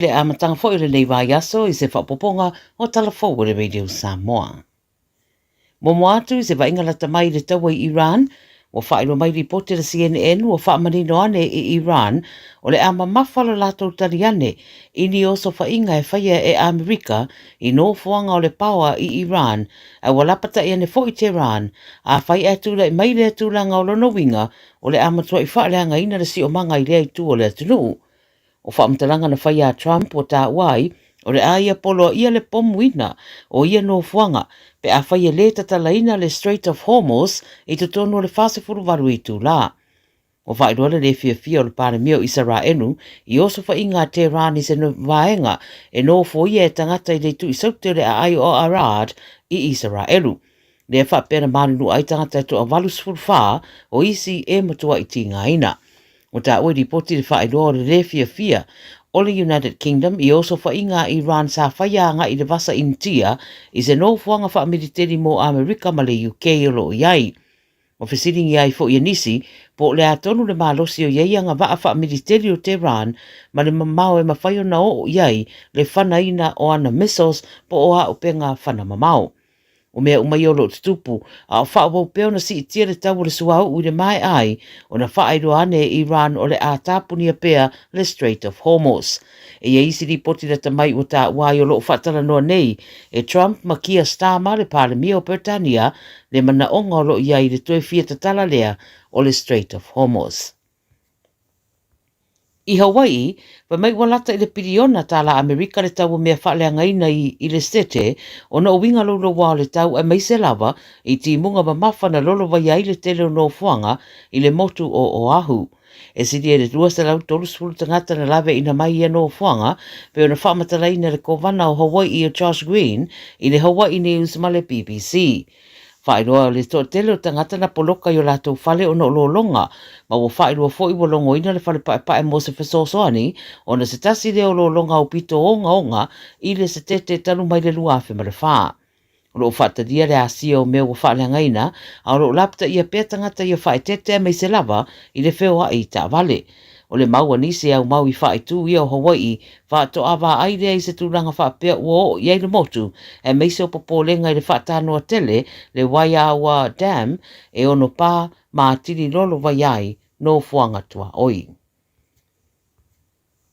Le amataga foi o lenei vaiaso i se faaopoopoga o Tala Fou a le Radio Samoa. Muamua atu i se vaaiga lata mai i le taua i Iran, ua faailoa mai lipoti a le CNN ua faamanino ane i Iran o le a mamafa lo latou tali ane i ni osofaiga e faia e Amerika i nofoaga o le paoa i Iran ae ua lapata'i ane foi Tehran afai ae tulai mai lea tulaga o lona uiga o le a matua'i faaleagaina le siomaga i lea itu o le atunuu. O faamatalaga na faia a Trump ua taua ai, o le a ia poloaia le pomuina o ia nofoaga pe afai e lē tatalaina le Strait of Hormuz i totonu o le 48 itulā. Ua faailoa le lē fiafia o le Palemia o Isaraelu i osofaiga a Tehran i se vaega e nofoia e tagata i le itu i saute o le aai o Arad i Isaraelu. Lea faapea na malulu ai tagata e toa 84 o isi e matua'i tigaina. Ua taua i lipoti le faailoa o le lē fiafia o le United Kingdom i osofaiga a Iran sa faia agai i le Vasa Initia i se nofoaga faamiliteli mo Amerika ma le UK o lo o i ai. Ua fesiligia ai foi e nisi po o le a tonu le malosi o i ai agavaa faamiliteli o Tehran ma le mamao e mafai ona oo i ai le fanaina o ana missiles po o aupega fana mamao. O mea uma ia o lo o tutupu, a o faaauau pea ona siitia le tau o le suauu i le maea ai ona faailoa ane e Iran o le a tapunia pea le Strait of Hormuz. E i ai isi lipoti lata mai ua taua ai o lo o faatalanoa nei e Trump ma Keir Starmer le Palemia o Peretania le manaoga o lo o i ai i le toe fia tatala lea o le Strait of Hormuz. I Hawai'i, fai mai ua lata i le piliona tālā Amerika le tau o mea faaleagaina i i le Sete ona o uiga louloua o le tau aemaise lava i timuga mamafa na lolovaia ai le tele o nofoaga i le motu o Oahu. E sili ai le 230 tagata na laveaina mai ia nofoaga pei ona faamatalaina e le Kovana o Hawai'i o Josh Green i le Hawaii News ma le BBC. Faailoa o le toatele o tagata na poloka i o latou fale ona o lologa, ma ua faailoa foi ua logoina le fale paepae mo se fesoasoani ona se tasi lea o lologa aupito ogaoga i le Setete talu mai le 2004. O lo o faatalia le asia o mea ua faaleagaina, a o lo o lapataia pea tagata ia faaeteete aemaise lava i le feoai i taavale. O le mau a nisi e aumau i faaitu ia o Hawai'i, faatoa vaai lea i se tulaga faapea ua oo i ai le motu, aemaise o popolega i le faatanoa tele le Waiaua Dam e ono pā ma atili lolovaia ai nofoaga tuaoi.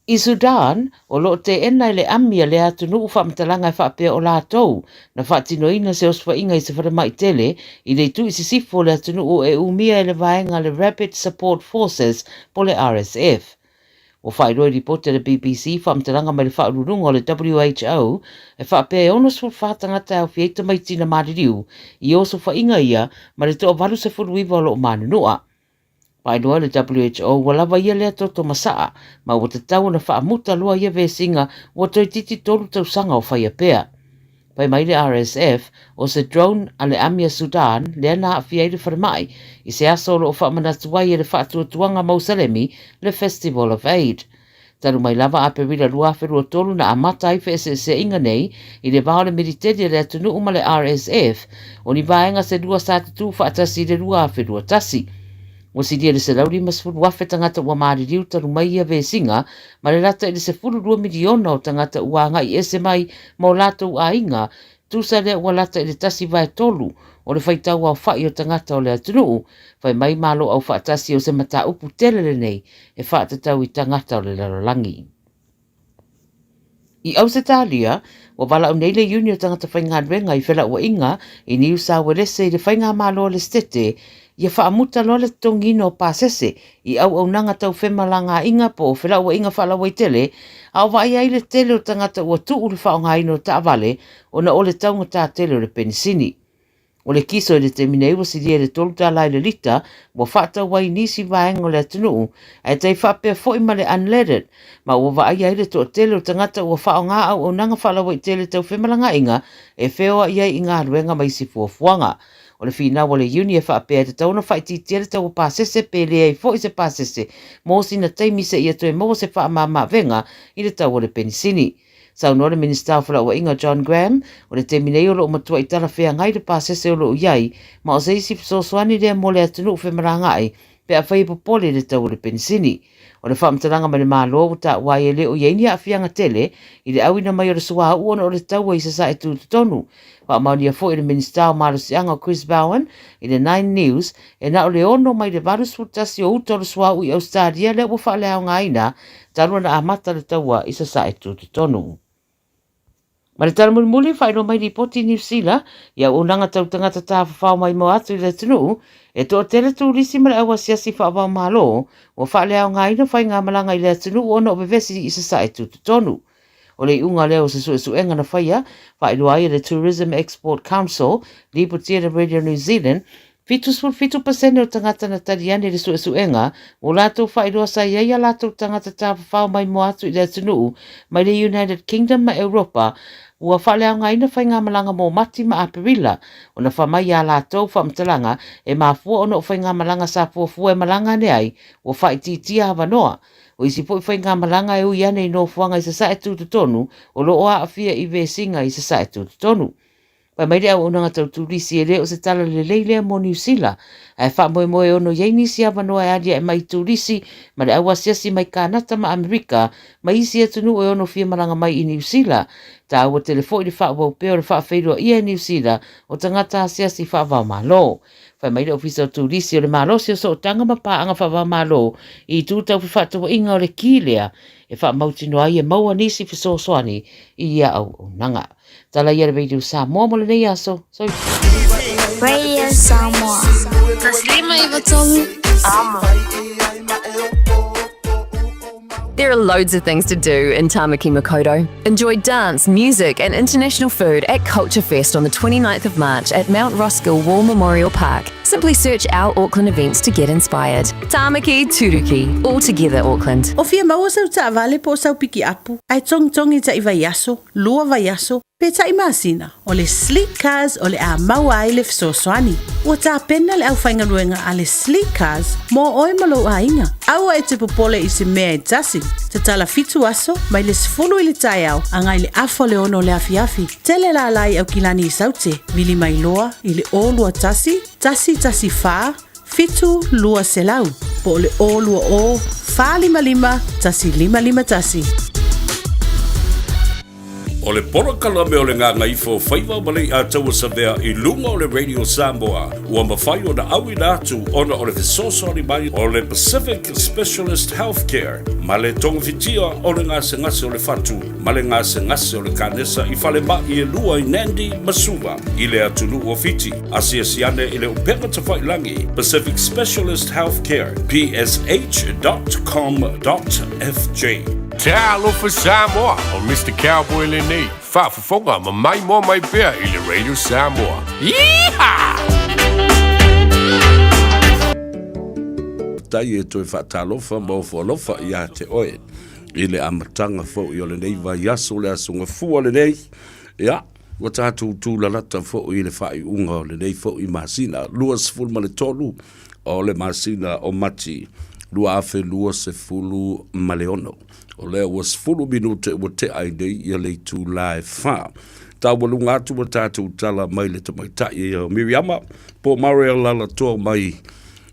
I Sudan, o lo o teena e le ami a lea atunuu faamatalaga e faapea o latou na faatinoina se osofaiga i se falemai tele i le itu i sisifo o le atunuu e umia e le vaega le Rapid Support Forces po le RSF. Ua faailoa i lipoti a le BBC faamatalaga mai le Faauluuluga o le WHO e faapea e 64 tagata e aofia ai tamaiti na maliliu i osofaiga ia ma le toa 89 o lo o manunua. Faailoa e le WHO ua lava ia lea toto masaa ma ua tatau ona faamuta loa ia vesiga ua toeitiiti tolu tausaga o faia pea. Fai mai le RSF, o se drone a le ami a Sudan lea na aafia ai le falemai i se aso o lo o faamanatu ai e le Faatuatuaga Mausalemi le Festival of Eid. Talu mai lava Aperila 2023 na amata ai feeseeseaiga nei i le va o le militeli a le atunuu ma le RSF, o ni vaega se lua sa tutū faatasi i le 2021. Ua silia i le 150,000 tagata ua maliliu talu mai ia vesiga ma le lata i le 12 miliona o tagata ua agai ese mai ma o latou aiga, tusa lea ua lata i le tasi vae tolu o le faitau aofa'i o tagata o le atunuu, fai mai Malo Aufaatasi o se mataupu tele lenei e faatatau i tagata o le lalolagi. I Ausetalia, ua valaau nei le Iuni o Tagata Faigaluega i felauaiga i Niu Sauelese i le Faigamalo a le Setete ia faamuta loa le totogiina o pasese i auaunaga tau femalagaaiga po o felauaiga faalauaitele, a o vaaia ai le tele o tagata ua tuu le faaaogaina o taavale ona o le taugatā tele o le penisini. O le kiso i le taimi nei ua silia i le $3 i le lita ua faatau ai i nisi vaega o le atunuu, ae tai faapea foi ma le unleaded, ma ua vaaia ai le toatele o tagata ua faaaoga auaunaga faalauaitele tau femalagaaiga e feoai ai i galuega ma isi fuafuaga. O le finau a le Iuni e faapea e tatau ona faaitiitia le tau o pasese pe leai foi se pasese mo sina taimi seia toe maua se faamamaavega i le tau o le penisini. Saunoa le Minisita o Felauaiga John Graham, o le taimi nei o lo o matuai talafeagai le pasese o lo o i ai, ma o se isi fesoasoani lea mo le atunuu femalagaai pe afai e popole i le tau o le penisini. O le faamatalaga mai le Malo ua taua ai e le o i ai ni aafiaga tele i le auina mai o le suauu ona o le taua i Sasae Tutotonu. Faamaonia foi e le Minisita o Malosiaga o Chris Bowen i le Nine News e na o le 6 mai le 81 o uta o le suauu i Ausetalia lea ua faaleaogaina talu ona amata le taua i Sasae Tutotonu. Ma le tala mulimuli, faailoa mai lipoti i Niu Sila i auaunaga tau tagata tafafao maimoa atu i le atunuu, e toatele turisi ma le au asiasi faava-o-Malo ua faaleaogaina faigamalaga i le atunuu ona o vevesi i Sasae Tutotonu. O le iuga lea o se suesuega na faia, faailoa ai e le Tourism Export Council, lipotia e le Radio New Zealand, 77 pasene o tagata na tali ane i le suesuega ua latou faailoa sa i ai a latou tagata tafafao maimoa atu i le atunuu mai le United Kingdom ma Europa ua faaleaogaina faigamalaga mo Mati ma Aperila ona fai mai a latou faamatalaga e mafua ona o faigamalaga sa fuafua e malaga ane ai ua faaitiitia avanoa. O isi foi faigamalaga e ui ane i nofoaga i Sasae Tutotonu o lo o aafia i vesiga i Sasae Tutotonu. Fai mai le auaunaga tau turisi e le o se tala lelei lea mo Niu Sila, ae faamoemoe e ono i ai nisi avanoa e aliae mai i turisi ma le au asiasi mai Kanata ma Amerika ma isi atunuu e ono fia malaga mai i Niu Sila. Taua tele foi le faaauau pea o le faafeiloaia e Niu Sila o tagata asiasi faava-o-Malo. Fai mai le Ofisa o Turisi o le malosi o sootaga ma paaga faava-o-Malo i itu tau fefaatauaiga o le ki lea e faamautinoa ai e maua nisi fesoasoani i ia auaunaga. Tala ia le Radio Samoa mo lenei aso. Soifua. Radio Samoa. 153 Amo. There are loads of things to do in Tamaki Makaurau. Enjoy dance, music, and international food at Culture Fest on the 29th of March at Mount Roskill War Memorial Park. Simply search our Auckland events to get inspired. Tamaki Turuki, all together Auckland. O fia maua sau taavale po o sau pikiapu, ae togitogi taʻi vaiaso, lua vaiaso, pe taʻi masina, o le Sleek Cars o le a maua ai le fesoasoani. Ua tapena le aufaigaluega a le Sleek Cars mo oe ma lou aiga. Aua e te popole i se mea e tasi. Tatala fitu aso, mai le 10 i le taeao agai le afa o le ono o le afiafi. Tele lala i Aukilani i Saute, vili mai loa i le 021 114 7 200 po o le 020 455 1551. O le polokalame o le Gagaifo Faiva ma Leiataua Savea i luga o le Radio Samoa ua mafai ona auina atu ona o le fesoasoani mai o le Pacific Specialist Healthcare ma le togafitia o le gasegase o le fatu ma le gasegase o le kanesa i falemai e lua i Nandi ma Suva i le atunuu o Fiti. Asiasi ane i le upega tafailagi Pacific Specialist Healthcare, psh.com.fj. Talofa Samoa, o Mister Cowboy lenei, faafofoga ma maimoa mai pea i le Radio Samoa. Yeehaw! Tai e toe faatalofa ma ofo alofa ia te oe i le amataga foi o lenei vaiaso, le aso gafua lenei, ia, Ua tatou tūlalata foi i le faaiuga o lenei foi masina, 23 o le masina o Mati 2026. O lea ua 10 minute ua tea ai nei ia le itula e 4. Taualuga atu ua tatou tala mai le tamaitai o Miriama po Mariel Alatoa mai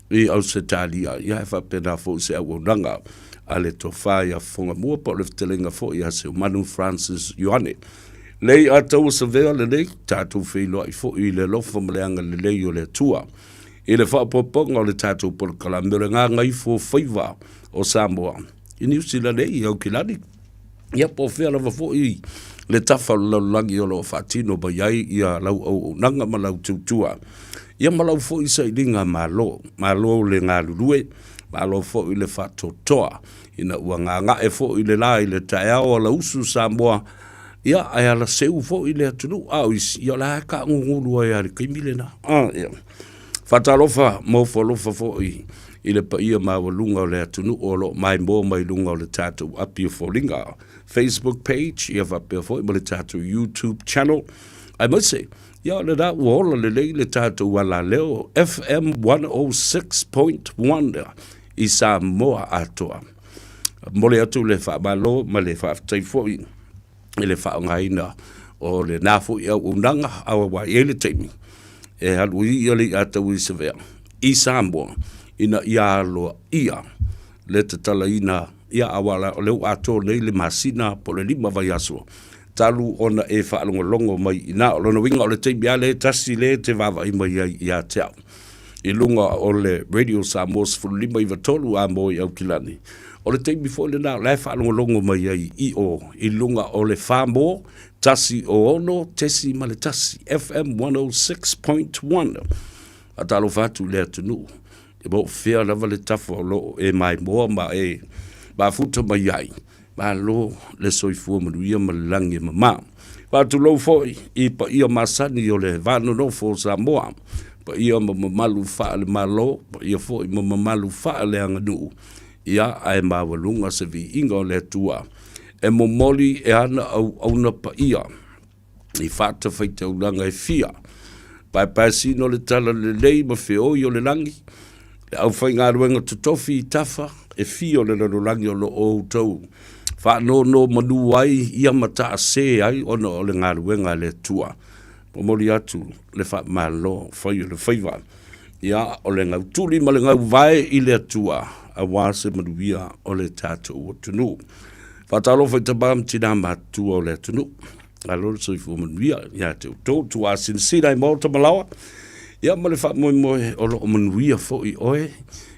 i Ausetalia. Ia e faapena foi se auaunaga a le tofa ia Fofogamua po o le fetalaiga foi ia Seumanu Francis Ioane. Lei a taua savea lenei, tatou feiloai foi i le alofa ma le agalelei o le Atua. I le faaopoopoga o le tatou polokalame o le Gagaifo Faiva o Samoa, i Niu Sila nei, i Aukilani, ia po o fea lava foi le tafa o le lalolagi o lo o faatino mai ai ia lau auaunaga ma lau tautua, ia ma lau foi sailiga malo. Malo le galulue, malo foi le faatoatoa, ina ua gaga'e foi le la i le taeao alausu Samoa, ia, ae alaseu foi le atunuu, a o isi, ia o la e taagugulu ai lava i le taimi lena. A, ia. Faatalofa ma ofo alofa foi i le paia maualuga o le atunuu o lo o maimoa mai luga o le tatou api o foliga, Facebook page, ia faapea foi ma le tatou YouTube channel, aemaise, ia o lena ua ola lelei le tatou alaleo FM 106.1 i Samoa atoa. Momoli atu le faamalo ma le faafetai foi i le faaaogaina o lena foi auaunaga aua e i ai le taimi e alu ai ia le iataua i Savea i Samoa ina ia aloaia. le tatalaina, ia aua la o lea ua atoa nei le masina po o le 5 vaiaso talu ona e faalogologo mai i ina. O lona uiga o le taimi lava lea e tasi lea e te vaavaai mai ai ia te au i luga o le Radio Samoa 15 93 a mo i Aukilani. O le taimi foi lena o la e faalogologo mai ai i o i luga o le 4 106.1 FM 106.1. Faatalofa atu i le atunuu e po o fea lava le tafa o lo o e maimoa ma e mafuta mai ai. Malo le soifua manuia ma le lagi e mama. Faatulou foi i paia masani o le va nonofo o Samoa, paia ma mamalu faale-Malo, paia foi ma mamalu faaleaganuu, ia ae maualuga se viiga o le Atua e momoli e ana auauna paia i fatafaitaulaga e fia. Paepaesino le talalelei ma feoi o le lagi, le aufaigaluega totofi i tafa e fia o le lalolagi o lo o outou faanonomanu ai ia ma taasē ai ona o le galuega a le Atua. Momoli atu le faamalo fai o le faiva, ia o le gautuli ma le gauvae i le Atua aua se manuia o le tatou atunuu. Faatalofa i tama ma tinā matutua o le atunuu. Malo le soifua manuia ia te outou tuasinasina i maota ma laoa. Ia ma le faamoemoe o lo o manuia foi oe,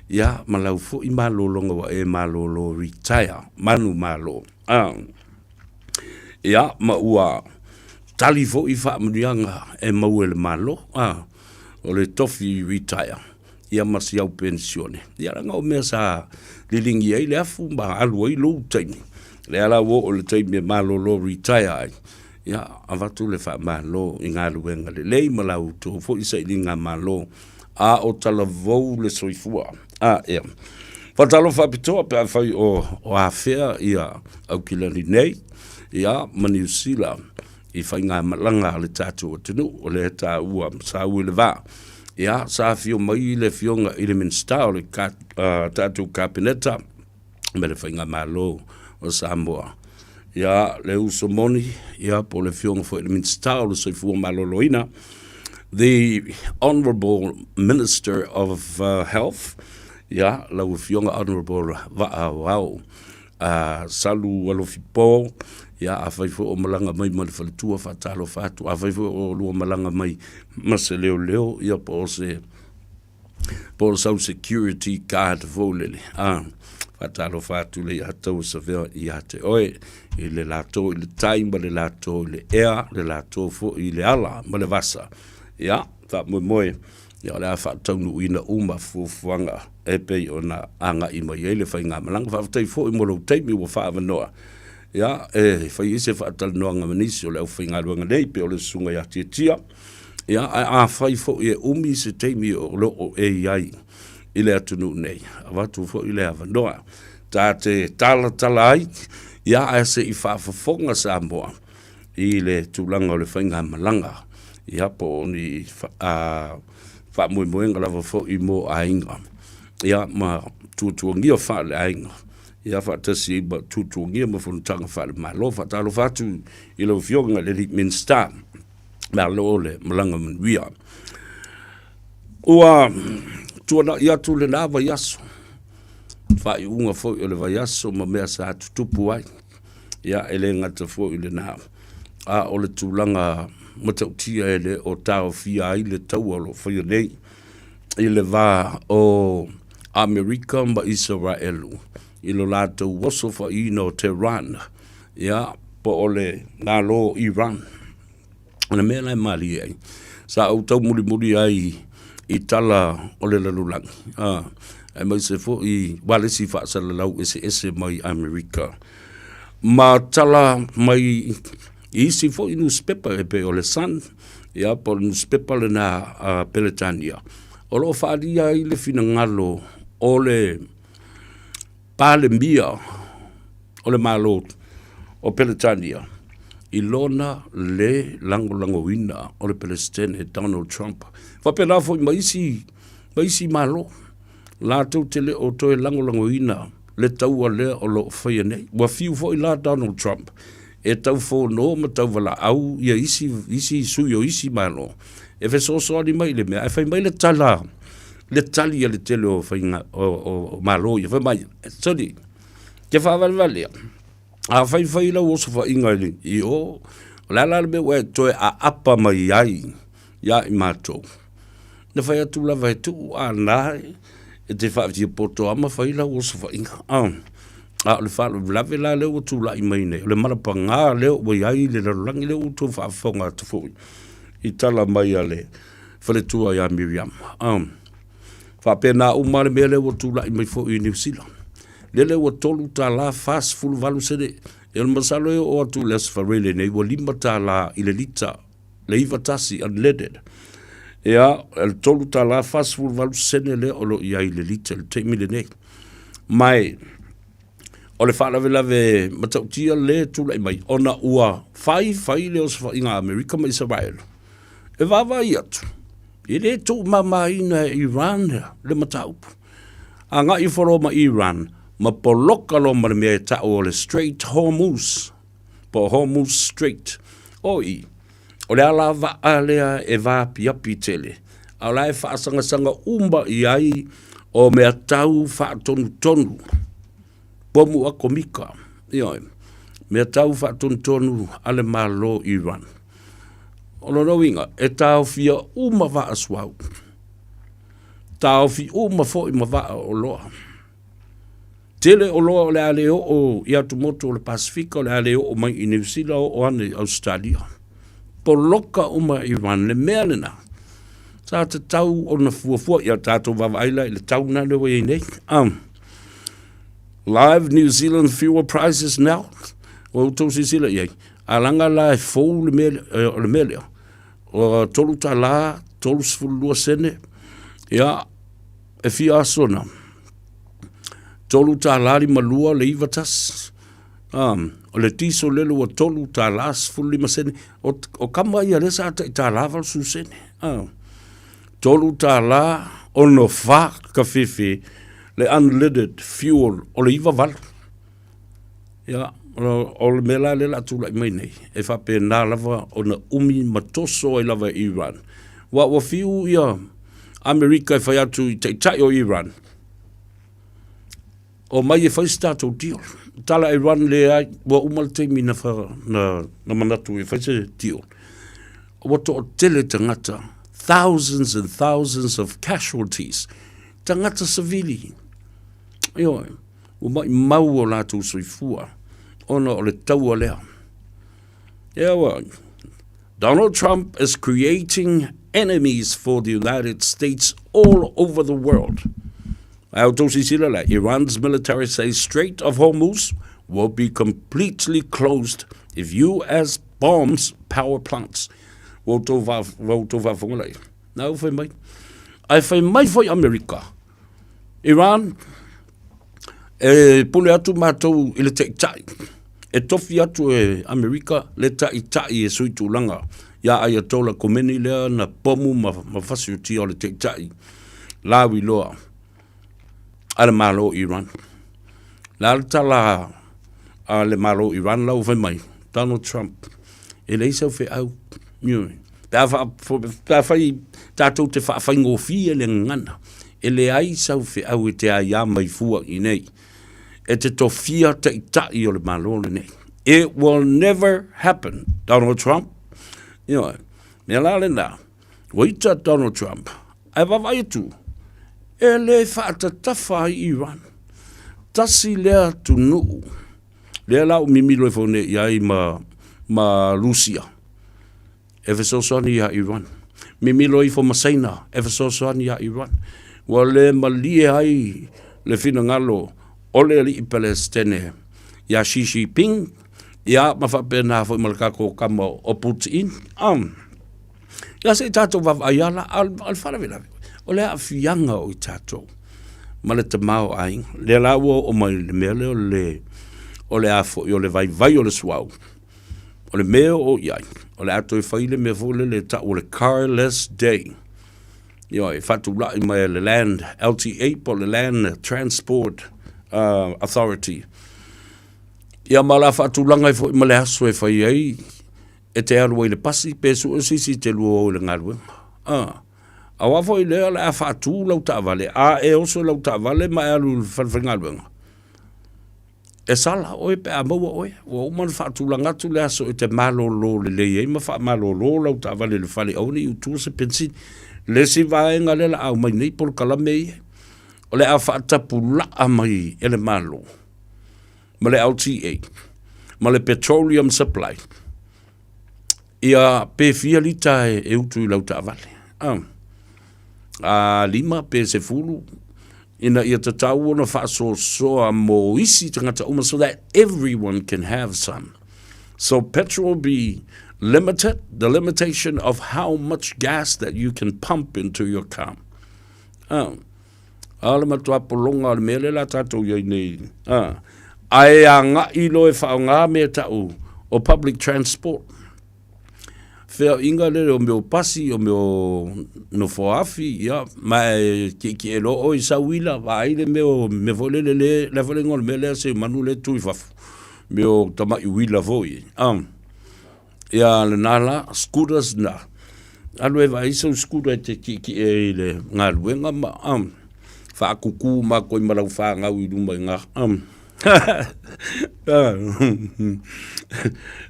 ia ma lau foi malologa ua e malolo retire, manumalo. Ah. Ia ma ua tali foi faamanuiaga e maua e le Malo, ah, o le tofi retire ia ma si au penisione. Ia leaga o mea sa liligi ai le afu ma alu ai lou taimi. Lea la ua oo i le taimi e malolo retire ai, ia avatu le faamalo i galuega lelei ma la outou foi sailiga malo a o talavou le soifua. A ea. Faatalofa faapitoa pe afai o, o afea ia Aukilani nei, ia ma Niu Sila i faigamalaga a le tatou atunuu, o lea e taua ma saua i le va. Ia, sa afio mai le afioga i le Minisita o le ka, uh, tatou Kapeneta me le Faigamalo o Samoa. Ia, le uso moni, ia, po o le afioga foi i le Minisita o le Soifua Maloloina, the Honourable Minister of uh, Health, ia, lau afioga Honourable Vaaoao a Salu Alofi Po, ia afai foi o malaga mai ma le faletua, faatalofa atu. Afai foi o lua malaga mai ma se leoleo, ia po o se po o sau security guard foi lele, a faatalofa atu le ia tau savea ia te oe i le latou i le tai ma le latou i le ea, le latou foi i le ala ma le vasa. Ia, faamoemoe Ia o le a faataunuuina uma fuafuaga e pei ona agai mai ai le faigamalaga. Faafetai foi mo lou taimi ua faaavanoa ia e fai ai se faatalanoaga ma nisi o le aufaigaluega nei pei o le Susuga ia Tiatia. Ia ae afai foi e umi se taimi o lo o e i ai i le atunuu nei, avatu foi le avanoa ta te talatala ai, ia ae se i faafofoga Samoa i le tulaga o le faigamalaga, ia po o ni faamoemoega lava foi mo aiga, ia ma tuatuagia faaleaiga, ia faatasi ai ma tuatuagia ma fonotaga faale-Malo. Faatalofa atu i lau Afioga i le alii Minisita, malo le malaga manuia. Ua tuanai atu lena vaiaso, faaiuga foi o le vaiaso ma mea sa tutupu ai. Ia, e le gata foi i lena, a o le tulaga matautia e le o taofia ai le taua o lo o faia nei i le va o Amerika ma Isaraelu i lo latou oso faiina o Tehran, ia, po o le Malo o Iran. O le mea la e malie ai, sa ou taumulimuli ai i tala o le lalolagi, a, aemaise foi ualesi faasalalau eseese mai Amerika, ma tala mai i isi foi nusipepa e pei o le Sun, ia, po o le nusipepa lena a Peretania, o lo o faaalia ai le finagalo o le Palemia o le Malo o Peretania i lona lē lagolagoina o le Peresetene Donald Trump. Faapena foi ma isi, ma isi Malo, latou te le o toe lagolagoina le taua lea o lo o faia nei. Ua fiu foi la Donald Trump e taufono ma tauvalaau ia isi, isi sui o isi Malo e fesoasoani mai i le mea, ae fai mai le tala. le tali a le tele o faiga o Malo ia, fai mai, soli, ke faavalevalea, a faifai lau osofaiga i le i o, o le a la le mea ua e toe aapa mai ai iā i matou? Na fai atu lava e tuu a na e te faafiapoto lava ma fai lau osofaiga. A o le faalavelave la lea ua tulai mai nei, o le malapagā lea ua i ai le lalolagi lea ua outou faafofoga atu foi i tala mai a le faletua ia Miriama. Faapena uma le mea lea ua tulai mai foi i Niu Sila. Lele ua $3.48 sene. E masalo e oo atu i le Aso Faraile lenei ua $5 i le lita, le 91 unleaded. Ia, o le $3.48 lea o lo o i ai i le lita i le taimi lenei. Ma o le faalavelave matautia lea e tulai mai ona ua fai fai le osofaiga a Amerika ma Isaraelu e vaavaai atu e le tuumamaina e Iran le mataupu. Agai ifo loa ma Iran ma poloka loa ma le mea e tau o le Strait Hormuz po o Hormuz Strait. O i, o le alavaa lea e vaapiapi tele, a o la e faasagasagauma i ai o mea tau faatonutonu, pomu atomika, ioe, mea tau faatonutonu a le Malo Iran. O lona uiga, e taofia uma vaa suauu, taofi uma foi ma vaa oloa. Tele oloa o le a le oo i atumotu o le Pasefika, o le a le oo mai i Niu Sila, oo ane i Ausetalia. Poloka uma e Iran le mea lena sa tatau ona fuafua. Ia tatou vaavaai la i le tau lena lea ua i ai nei. Live New Zealand fuel prices now. Ua outou silasila i ai. A laga la e fou le mea, o le mea lea. O $3.32. Ia, e fia aso na. $3.52 le 91. O le diesel lele ua $3.15. O kama ia lea sa tai tala 80 sene. $3.64 ka fefe le unleaded fuel o le 98. Ia, o le mea la lea o le a tulai mai nei, e faapena lava ona umi ma toso ai lava e Iran. Aua ua fiu ia Amerika e fai atu i taitai o Iran, omai e fai se tatou deal. Tala Iran leai, ua uma le taimi na, na, na manatu e fai se deal. Ua toatele tagata, thousands and thousands of casualties, tagata savili. Ioe, ua maimau o latou soifua ona o le taua lea. Ia ua, Donald Trump is creating enemies for the United States all over the world. A outou silasila la, Iran's military says Strait of Hormuz will be completely closed if US bombs power plants. Ua outou faafofoga la, na ua fai mai. Ae fai mai foi Amerika, Iran, e pule atu matou i le taitai, e tofi atu e Amerika le taitai e sui tulaga ia Ayatollah Khomeini lea na pomu ma, ma fasiotia o le taitai lauiloa a le Malo Iran. Le a le tala a le Malo Iran la ua fai mai, Donald Trump, e leai sau feau. Ioe. Pe a, pe a fai tatou te faafaigofie le gagana, e leai sau feau e te aiā mai fua i nei, e te tofia taitai o le Malo lenei. It will never happen, Donald Trump. Ioe. Mea la lena, ua ita Donald Trump, ae vaavaai atu, e le faatatafa ai Iran. Tasi lea atunuu, lea la ua mimilo ifo nei i ai ma, ma Rusia, e fesoasoani iā Iran. Mimilo ifo ma Saina e fesoasoani iā Iran. Ua le malie ai le finagalo o le alii Pelestene iā Xi Jinping, ia ma faapena foi ma le tatou tama o Putin. Ia se i tatou vaavaai lava la, a o le faalavelave, o le aafiaga o i tatou ma le tamaoaiga. Lea la ua oo mai i le mea lea o le, o le a foi, o le vaivai o le suauu. O le mea e oo i ai, o le a toe fai le mea foi lele e tau o le Carless Day. Ioe, e faatulai mai e le Land LTA po o le Land Transport Authority. Ia ma o le a faatulaga ai foi ma le aso e fai ai e te alu ai i le pasi pe sue se isi e te lua o i le galuega. Aua foi lea o le a faatu lau taavale, a e oso i lau taavale ma e alu i le falefaigaluega, e sala oe pe a maua oe. Ua uma ona faatulaga atu le aso e te malolo lelei ai ma faamalolo lau taavale i le fale aua ne i utua se penisini. Le isi vaega lea o le a aumai nei polokalame ia, o le a faatapulaa mai e le Malo ma le LTA ma le Petroleum Supply ia pe fia lita e utu i lau taavale. A 5 pe 10 ina ia tatau ona faasoasoa mo isi tagata uma so that everyone can have some. So petrol will be limited, the limitation of how much gas that you can pump into your car. Oh. A le matua pologa o le mea lea la tātou i ai nei. Ah. Ae agai loa e faaaoga mea tau o public transport. Feoaiga lele o mea o pasi, o mea o nofoafi, ia, ma e kiekie loa oe i sau uila, vaai le mea o mea foi lele le, le foi le igoa o le mea lea se manu lea e tu i fafo, mea o tamai uila foi, ah. Ia lena la, scooters na. Alu e vaai sau scooter e te kiekie i le galuega ma, ah, faakukū matou ma lau fanau i luma i ina, ah.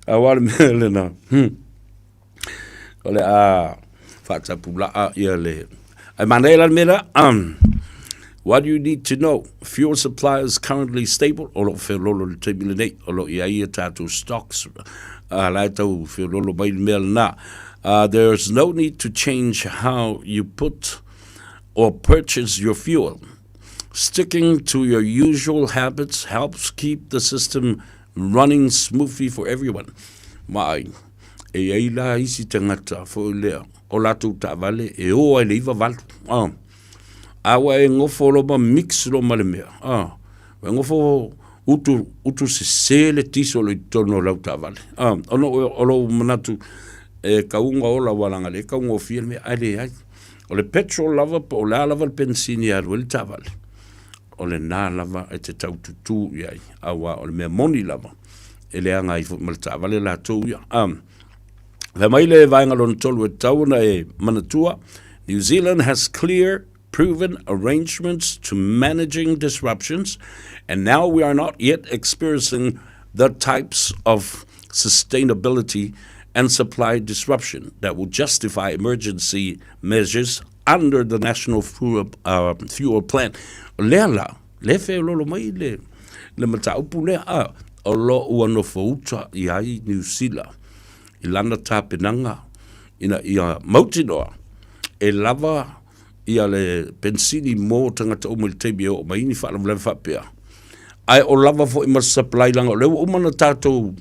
Aua le mea lena. O le a faatapulaa ia le... Ae manaia la le mea lea. What do you need to know? Fuel supply is currently stable. O lo o feololo i le taimi lenei. O lo o i ai a tātou stocks. La e tau feololo mai le mea lena. There's no need to change how you put or purchase your fuel. Sticking to your usual habits helps keep the system running smoothly for everyone. Ma ai, e i ai la isi tagata foi lea, o latou taavale e o ai le 98. Ah. A ua e gofo loa ma mix loa ma le mea. Ah. Ua e gofo utu, utu sese le tiso o lo i totonu o lau taavale. Ah. Ona o lou manatu e kauga ola ua laga le kaugofie le mea, ae leai. O le petrol lava po o le a lava le penisini e alu ai le taavale, o lena lava e te tau tutū i ai, aua o le mea moni lava, e leaga ai foi ma le taavale latou ia. Fai mai le vaega lona tolu e tatau ona e manatua, New Zealand has clear, proven arrangements to managing disruptions, and now we are not yet experiencing the types of sustainability and supply disruption that will justify emergency measures under the National Fuel, Fuel Plan. Lea la, le feololo mai le, le mataupu lea, a, o lo ua nofo uta i ai Niu Sila i lana tapenaga ina ia mautinoa e lava ia le penisini mo tagata uma i le taimi e oo mai ni faalavelave faapea. Ae o lava foi ma supply leaga o lea ua uma ona tatou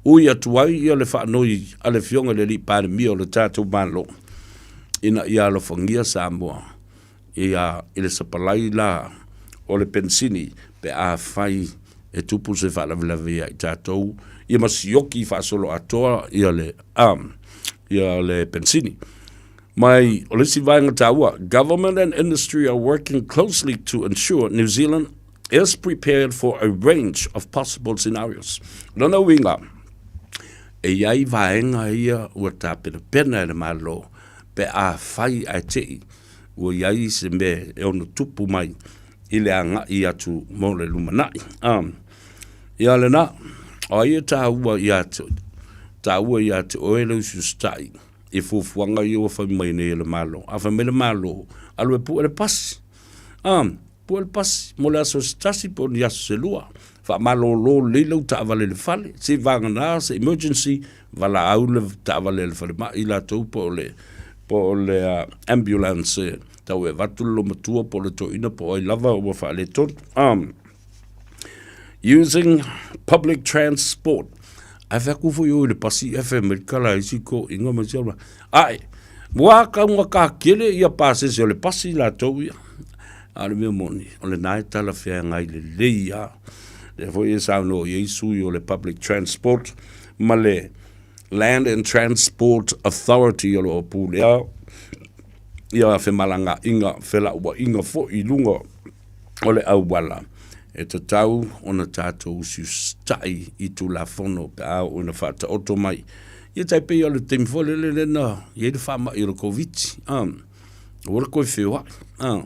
ui atu ai ia le faanoi a le Afioga i le Alii Palemia o le tatou Malo ina ia alofagia Samoa ia i le sapalai la o le penisini pe afai e tupu se faalavelave ia i tatou ia ma sioki faasoloatoa ia le ia le penisini. Mai o le isi vaega taua, Government and industry are working closely to ensure New Zealand is prepared for a range of possible scenarios. Lona uiga, e i ai vaega ia ua tapenapena e le Malo pe afai ae te i ua i ai se mea e ono tupu mai i le agai atu mo le lumanai. Ia lena, o ai e taua ia te, taua ia te oe le usiusitai i fuafuaga ia ua fai mai nei e le Malo. A fai mai le Malo, alu e pue le pasi. A, pue le pasi mo le aso se tasi po o ni aso se lua. Faamalolo lelei lau taavale i le fale. Se i vagana se emergency, valaau le taavale a le falemai latou po o le, po o le ambulance e tau e avatu le loomatua po o le toeaina po o ai lava ua faaletonu. A, Using public transport. Ae fai atu foi o i le pasi e fai mai kala isi ko inga mai sia Ae, mua kaunga ka kele ia pasese o le pasi latou ia. A o le mea moni, o lena e talafeagai lelei lava. Lea foi e saunoa i ai sui o le public transport ma le Land and Transport Authority o lo o pulea ia femalagaaiga, felauaiga foi i luga o le auala e tatau ona tatou usiusitai i Tulafono pe a oo ina faataoto mai. Ia tai pei o le taimi foi lele lea na i ai le faamai o le Koviti. Ua le koe feoai. Ah.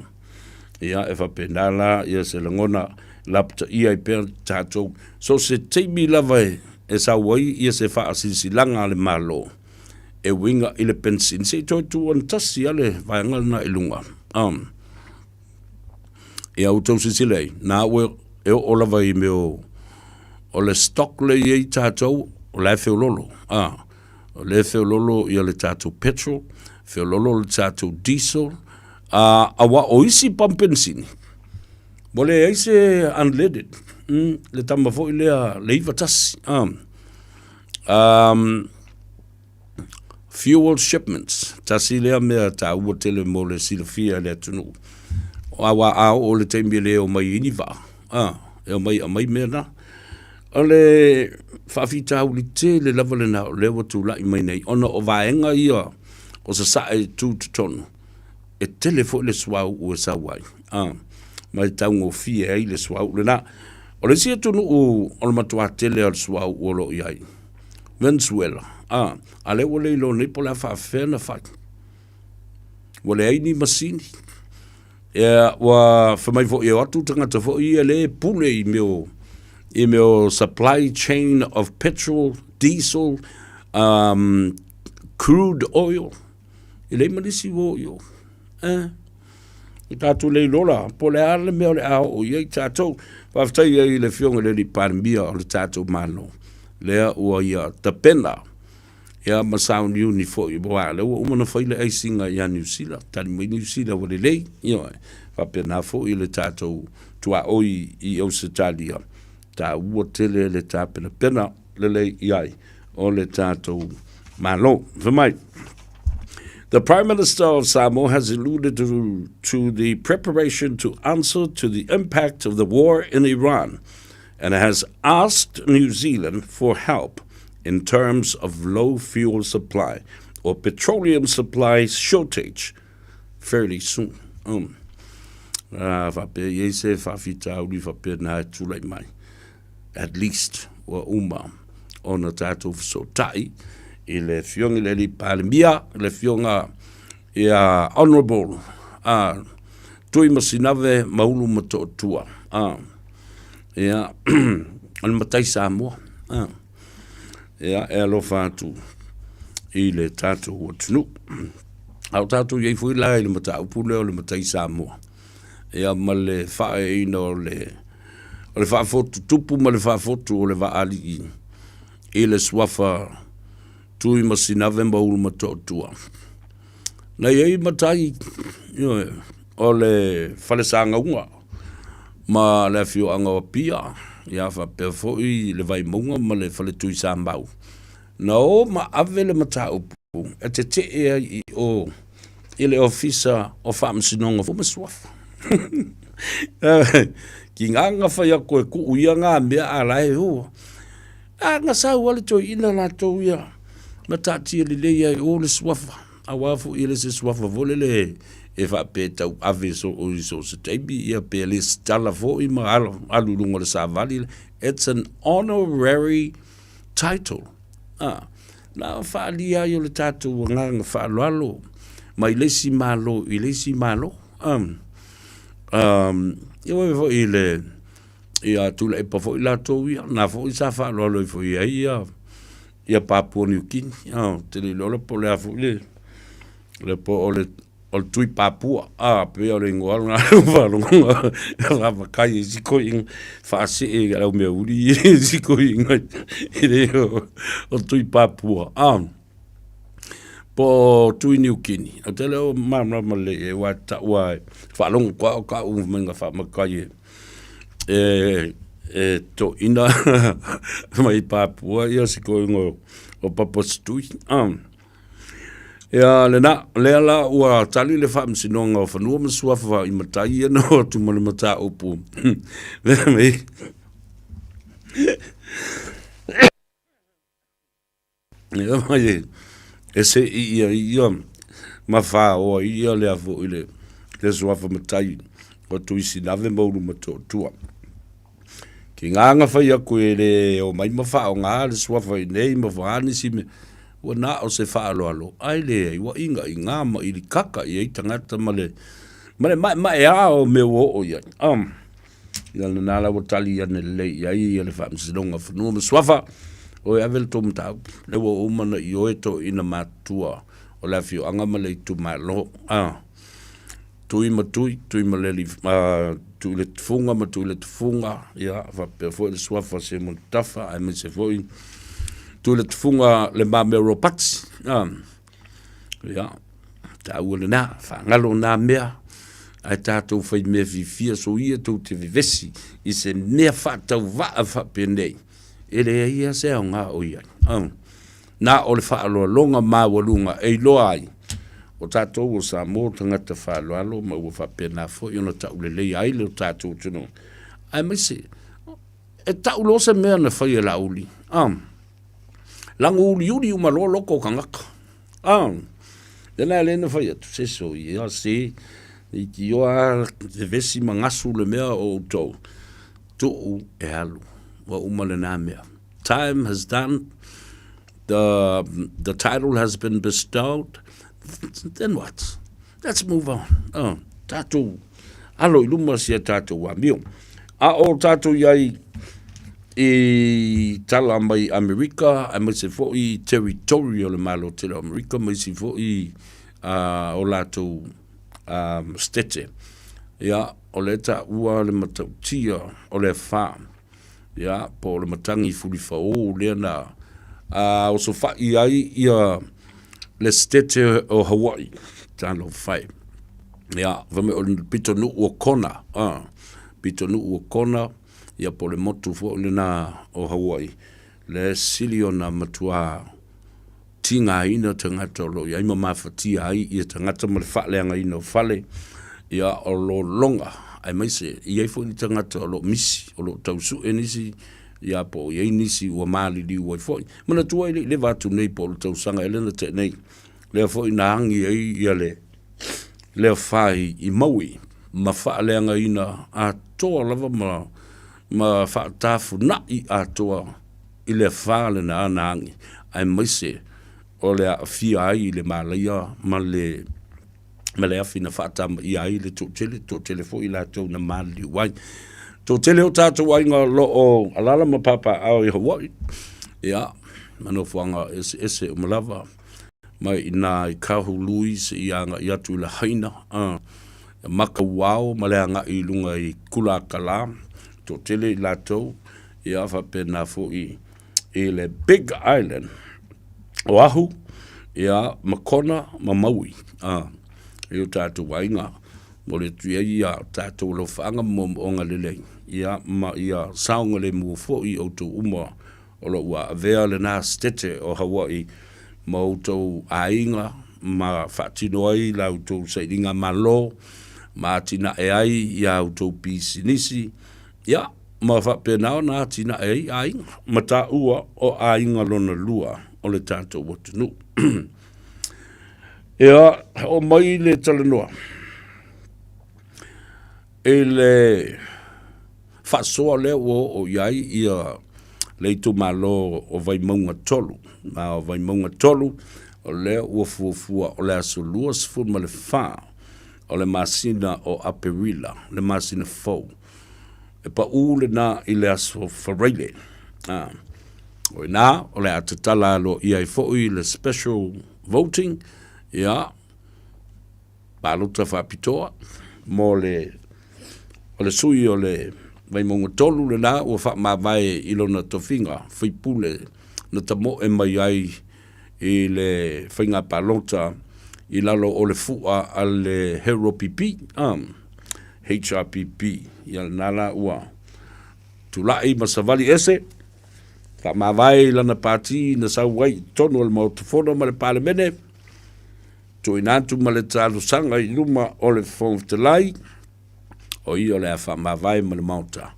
Ia, e faapena la ia se lagona lapataia ai pea tatou. So se taimi lava e, e sau ai ia se faasilasilaga a le Malo e uiga i le penisini, se i toe tuu anatasi lava le vaega lena i luga. Um, ia outou silasila ai, na ua e oo lava i mea o, o le stock lea e i ai tatou, o la e feololo. Ah, o lea e feololo ia le tatou petrol, feololo le tatou diesel, ah, aua o isi pamu penisini, ua leai se unleaded, le tama foi lea le 91. Ah. Um, fuel shipments, tasi lea mea taua tele mo le silafia e le atunuu. Aua a oo le taimi e le omai ai ni vaa, a, e omai e aumai mea na. O le faafitauli tele lava lena o lea ua tulai mai nei, ona o vaega ia o Sasae e tu i totonu, e tele foi le suauu e sau ai, a, ma e taugofie ai le suauu lena. O le isi atunuu o le matua tele lava o le suauu o lo o i ai, Venezuela, a, a lea ua le iloa nei po o le a faapefea ona fai. Ua leai ni masini. Ia, ua fai mai foi e o atu tagata foi ia lea e pule i mea o, i mea o supply chain of petrol, diesel, um, crude oil. E leai ma nisi ua o i o. Eh. I tatou le iloa la, po o le a le mea o le a oo i ai tatou. Faafetai ai i le Afioga i le Alii Palemia o le tatou Malo, lea ua ia tapena ia ma sauniuni foi, aua o lea ua uma ona fai le aisiga ia Niu Sila, tali mai Niu Sila ua lelei, ioe. Faapena foi le tatou tuaoi i Ausetalia, taua tele le tapenapena lelei i ai o le tatou Malo. Fai mai, The Prime Minister of Samoa has alluded to, to the preparation to answer to the impact of the war in Iran and has asked New Zealand for help in terms of low fuel supply or petroleum supply shortage fairly soon. Um, uh, faapea i ai se faafitauli faapena e tulai mai. At least ua uma ona tatou fesootai i le Afioga i le Alii Palemia, le Afioga ia Honourable uh, Tuimasinave Maulu Matootua. Uh, ia, o le matai Samoa. Uh, ia, e alofa atu i le tatou atunuu. A o tatou i ai foi la i le mataupu lea o le matai Samoa. Ia ma le faaeaina o le o le faafotu tupu ma le faafotu o le vaalii i le suafa Tuimasinave ma Ulumatootua. Na i ai matai ioe, o le fale sagauga ma le afioaga o Apia, ia faapea foi le Vaimauga ma le fale Tuisamau. Na o ma ave le mataupu e tetee ai i o i le Ofisa o Faamasinoga ma Suafa. Ki ngā whai ako e kuu ia ngā mea a la e hoa. A nga sau ale toi ina latou ia ma taatia lelei ai o le suafa. Aua foi e le se suafa foi lele e faapea e tau ave so o i so se taimi ia pe lesitala foi ma alu i luga o le savali. It's an honorary title. A, na faaalia ai o le tatou agaga faaaloalo mai le isi Malo i le isi Malo. Um, um, ia ua foi i le, ia Tuilaepa foi latou ia, na foi sa faaaloalo ifo i ai ia, ia Papua Niu Kini. Ah, te le iloa la po o le a foi le, le po o le o le Tui Papua, a, pei o le ingoa lena o faalogo lavakai e si koiina faasee i lau mea uli e si koiina i le o Tui Papua, a, po o Tui Niu Kini. O te leo malamalama lelei e ua taua e faalogo koa o ka'u maiga faamakai e e e toʻina mai Papua ia si koiina o Papa Tui, a. Ia lena, lea la ua tali le Faamasinoga o Fanua ma Suafa i matai ia na o atu ma le mataupu. Lea mai. Ia mai e, e se i ia ia ma whaoa ia lea fo i le, le suafa matai o Tuisinave ma Ulumotootua. Ki ngā nga whai aku e le o mai ma whaonga le suafa i nei ma whaanisi me. Ua na o se faaaloalo, ae leai, ua iga'iga ma ilikaka i ai tagata ma le, ma le ma'ema'eā o mea ua oo i ai. Um, ia lena la ua tali ane lelei i ai ia le Faamasinoga o Fanua ma Suafa, Oe ave le tou mataupu, lea ua uma ona ioe toeaiina matutua o le afioaga ma le itumalo. Ah. Tui ma Tui, Tui ma le alii, Tuiletufuga ma Tuiletufuga, ia, faapea foi le suafa o Seumanutafa, aemaise foi Tuiletufuga Le Mamea Ropati. Ia, taua lena, faagalo na mea, ae tatou fai mea fiafia soia tou te vevesi i se mea faatauvaa faapenei, e leai lava se aoga o i ai. Na o le faaaloaloga maualuga e iloa ai o tatou o Samoa o tagata faaaloalo ma ua faapena foi ona tauleleia ai le tatou atunuu. Aemaise, e tau loa se mea na fai e Laauli, ah, lago uliuli uma loa loko o tagata. Ah, lena lea na fai atu, se soia, se, leitioa vevesi ma gasu le mea o outou, tuu e alu, ua uma lena mea. Time has done, the, the title has been bestowed, then what? Let's move on. Oh, tātou alo i luma si a tātou amio. A o tātou i ai i tala mai Amerika, aemaise foi territory o le Malo tele o Amerika, ma isi foi o latou stete. Ia, o le taua le matautia o le afa. Ia, po o le matagi fulifaō lea na osofa'i ai ia le Setete o Hawaii, talofa e. Ia, fai mai o le pitonuu o Kona, pitonuu o Kona, ia po o le motu foi lena o Hawaii, lea e sili ona matuā tigaina tagata o lo o i ai ma mafatia ai ia tagata ma le faaleagaina o fale, ia o lologa, aemaise e i ai foi ni tagata o lo o misi, o lo o tau sue nisi, ia po o i ai nisi ua maliliu ai foi. Manatua e le i leva atu nei po o le tausaga ea lea na tea nei, lea foi na agi ai ia le lea fai i Maui ma faaleagaina atoa lava ma ma faatafuna'i atoa i le afa lena na agi, aemaise o le aafia ai i le malaia ma le ma le afi na faatamaia ai le toatele, toatele foi i latou na maliliu ai. Toatele o tatou aiga o lo o alaala ma papaaao i Hawaii, ia, ma nofoaga eseese uma lava, mai i inā i Kahului seia agai atu i Lahaina, Makauao ma le agai i luga i Kulakalā, toatele i latou, ia faapena foi i le Big Island, Oahu, ia ma Kona ma Maui, a, i o tatou aiga. Momoli atu i ai ia tatou alofaaga ma moomooga lelei, ia ma ia saogalemu foi outou uma o lo o ua avea lena Setete o Hawaii ma outou aiga ma faatino ai la outou sailiga malo ma atinae ai ia outou pisinisi, ia, ma faapena ona atinae ai aiga ma taua o aiga lona lua o le tatou atunuu. Ia, oo mai le talanoa i le faasoa lea ua oo i ai ia le itumalo o Vaimauga 3. Ma o Vaimauga 3, o lea ua fuafua o le aso 24 o le masina o Aperila, le masina fou. E paʻū lena i le aso Faraile. A, o i inā, o le a tatala aloaia ai foi le special voting, ia, palota faapitoa mo le, o le sui o le Vaimauga 3 lena ua faamavae i lona tofiga faipule na tamoe mai ai i le faiga palota i lalo o le fua a le HRPP, HRPP, ia lena la ua tulai ma savali ese, faamavae i lana pati na sau ai i totonu o le Maota Fono ma le Palemene, tuuina atu ma le talosaga i luma o le Fofoga Fetalai, o ia o le a faamavae ma le Maota.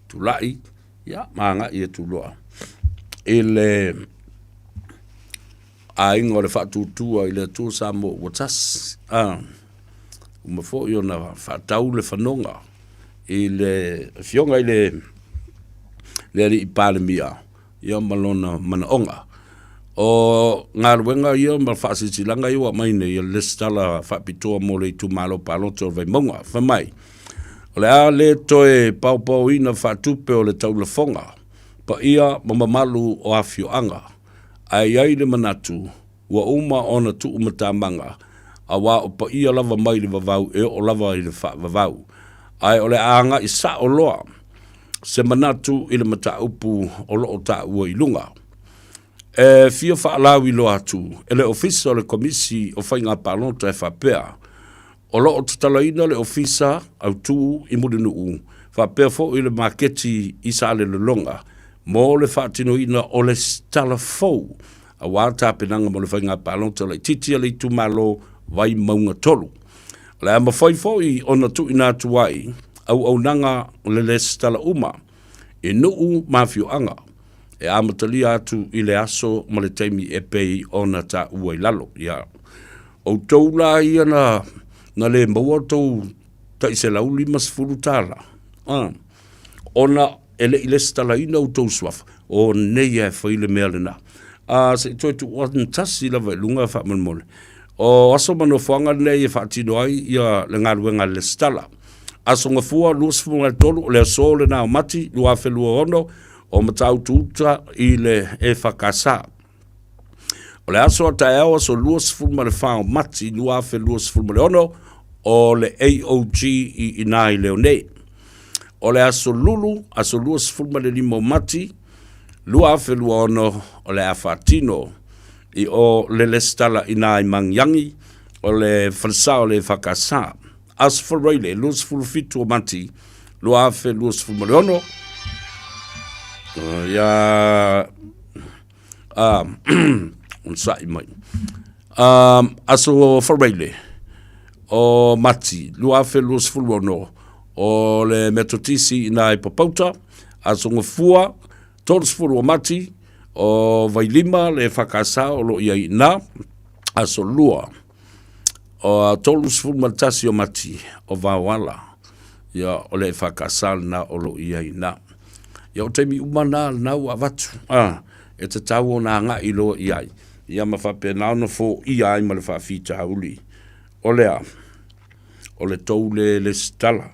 Tulai, ia, ma agai atu loa i le aiga o le Faatuatua i le Atua Samoa ua tasi. A, uma foi ona faatau le fanoga i le Afioga i le, le Alii Palemia, ia ma lona manaoga. O galuega ia ma faasilasilaga ia ua aumai nei e le lesitala faapitoa mo le itumalo palota o le Vaimauga. Fai mai, o le a le toe paopaoina faatupe o le taulafoga, paia ma mamalu o afioaga, ae i ai le manatu ua uma ona tuumatamaga, aua o paia lava mai le vavau e oo lava i le faavavau. Ae o le a agai sao loa se manatu i le mataupu o lo o taua i luga. E fia faalauiloa atu e le Ofisa o le Komisi o Faiga Palota e faapea, o lo o tatalaina le Ofisa Autu i Mulinuu faapea foi le maketi i Salelologa mo le faatinoina o le tala fou aua tapenaga mo le Faiga Palota Laitiiti a le Itumalo Vaimauga 3. O le a mafai foi ona tuuina atu ai auaunaga o le lesitala uma i nuu ma afioaga e amatalia atu i le aso ma le taimi e pei ona taua i lalo. Ia, outou la ia na, na le maua outou tai $150, ah, ona e le i lesitalaina outou suafa, o nei e fai le mea lena. A, se i toe tuu tasi lava i luga faamolemole. O aso ma nofoaga nei e faatino ai ia le galuega a le lesitala. Aso Gafua 23 o le aso lena o Mati 2026 o Matautu Uta i le EFKS. O le aso a taeao aso 24 o Mati 2026 o le AOG i ina i Leone. O le aso Lulu aso 25 o Mati 2026 o le a faatino i o le lesitala i ina i Magiagi o le falesa o le EFKS. Aso Faraile 27 o Mati 2026 ia onosai mai Aso Faraile o Mati 2026 o le Metotisi i ina i Papauta Aso Gafua 30 o Mati o Vailima le EFKS o lo o i ai i ina Aso Lua O 31 o Mati o Vaoala, ia o le EFKS lena o lo o i ai ina. Ia o taimi uma na lena ua avatu, a, e tatau ona agai loa i ai, ia ma faapena ona foia ai ma le faafitauli. O le a? O le tou le lesitala,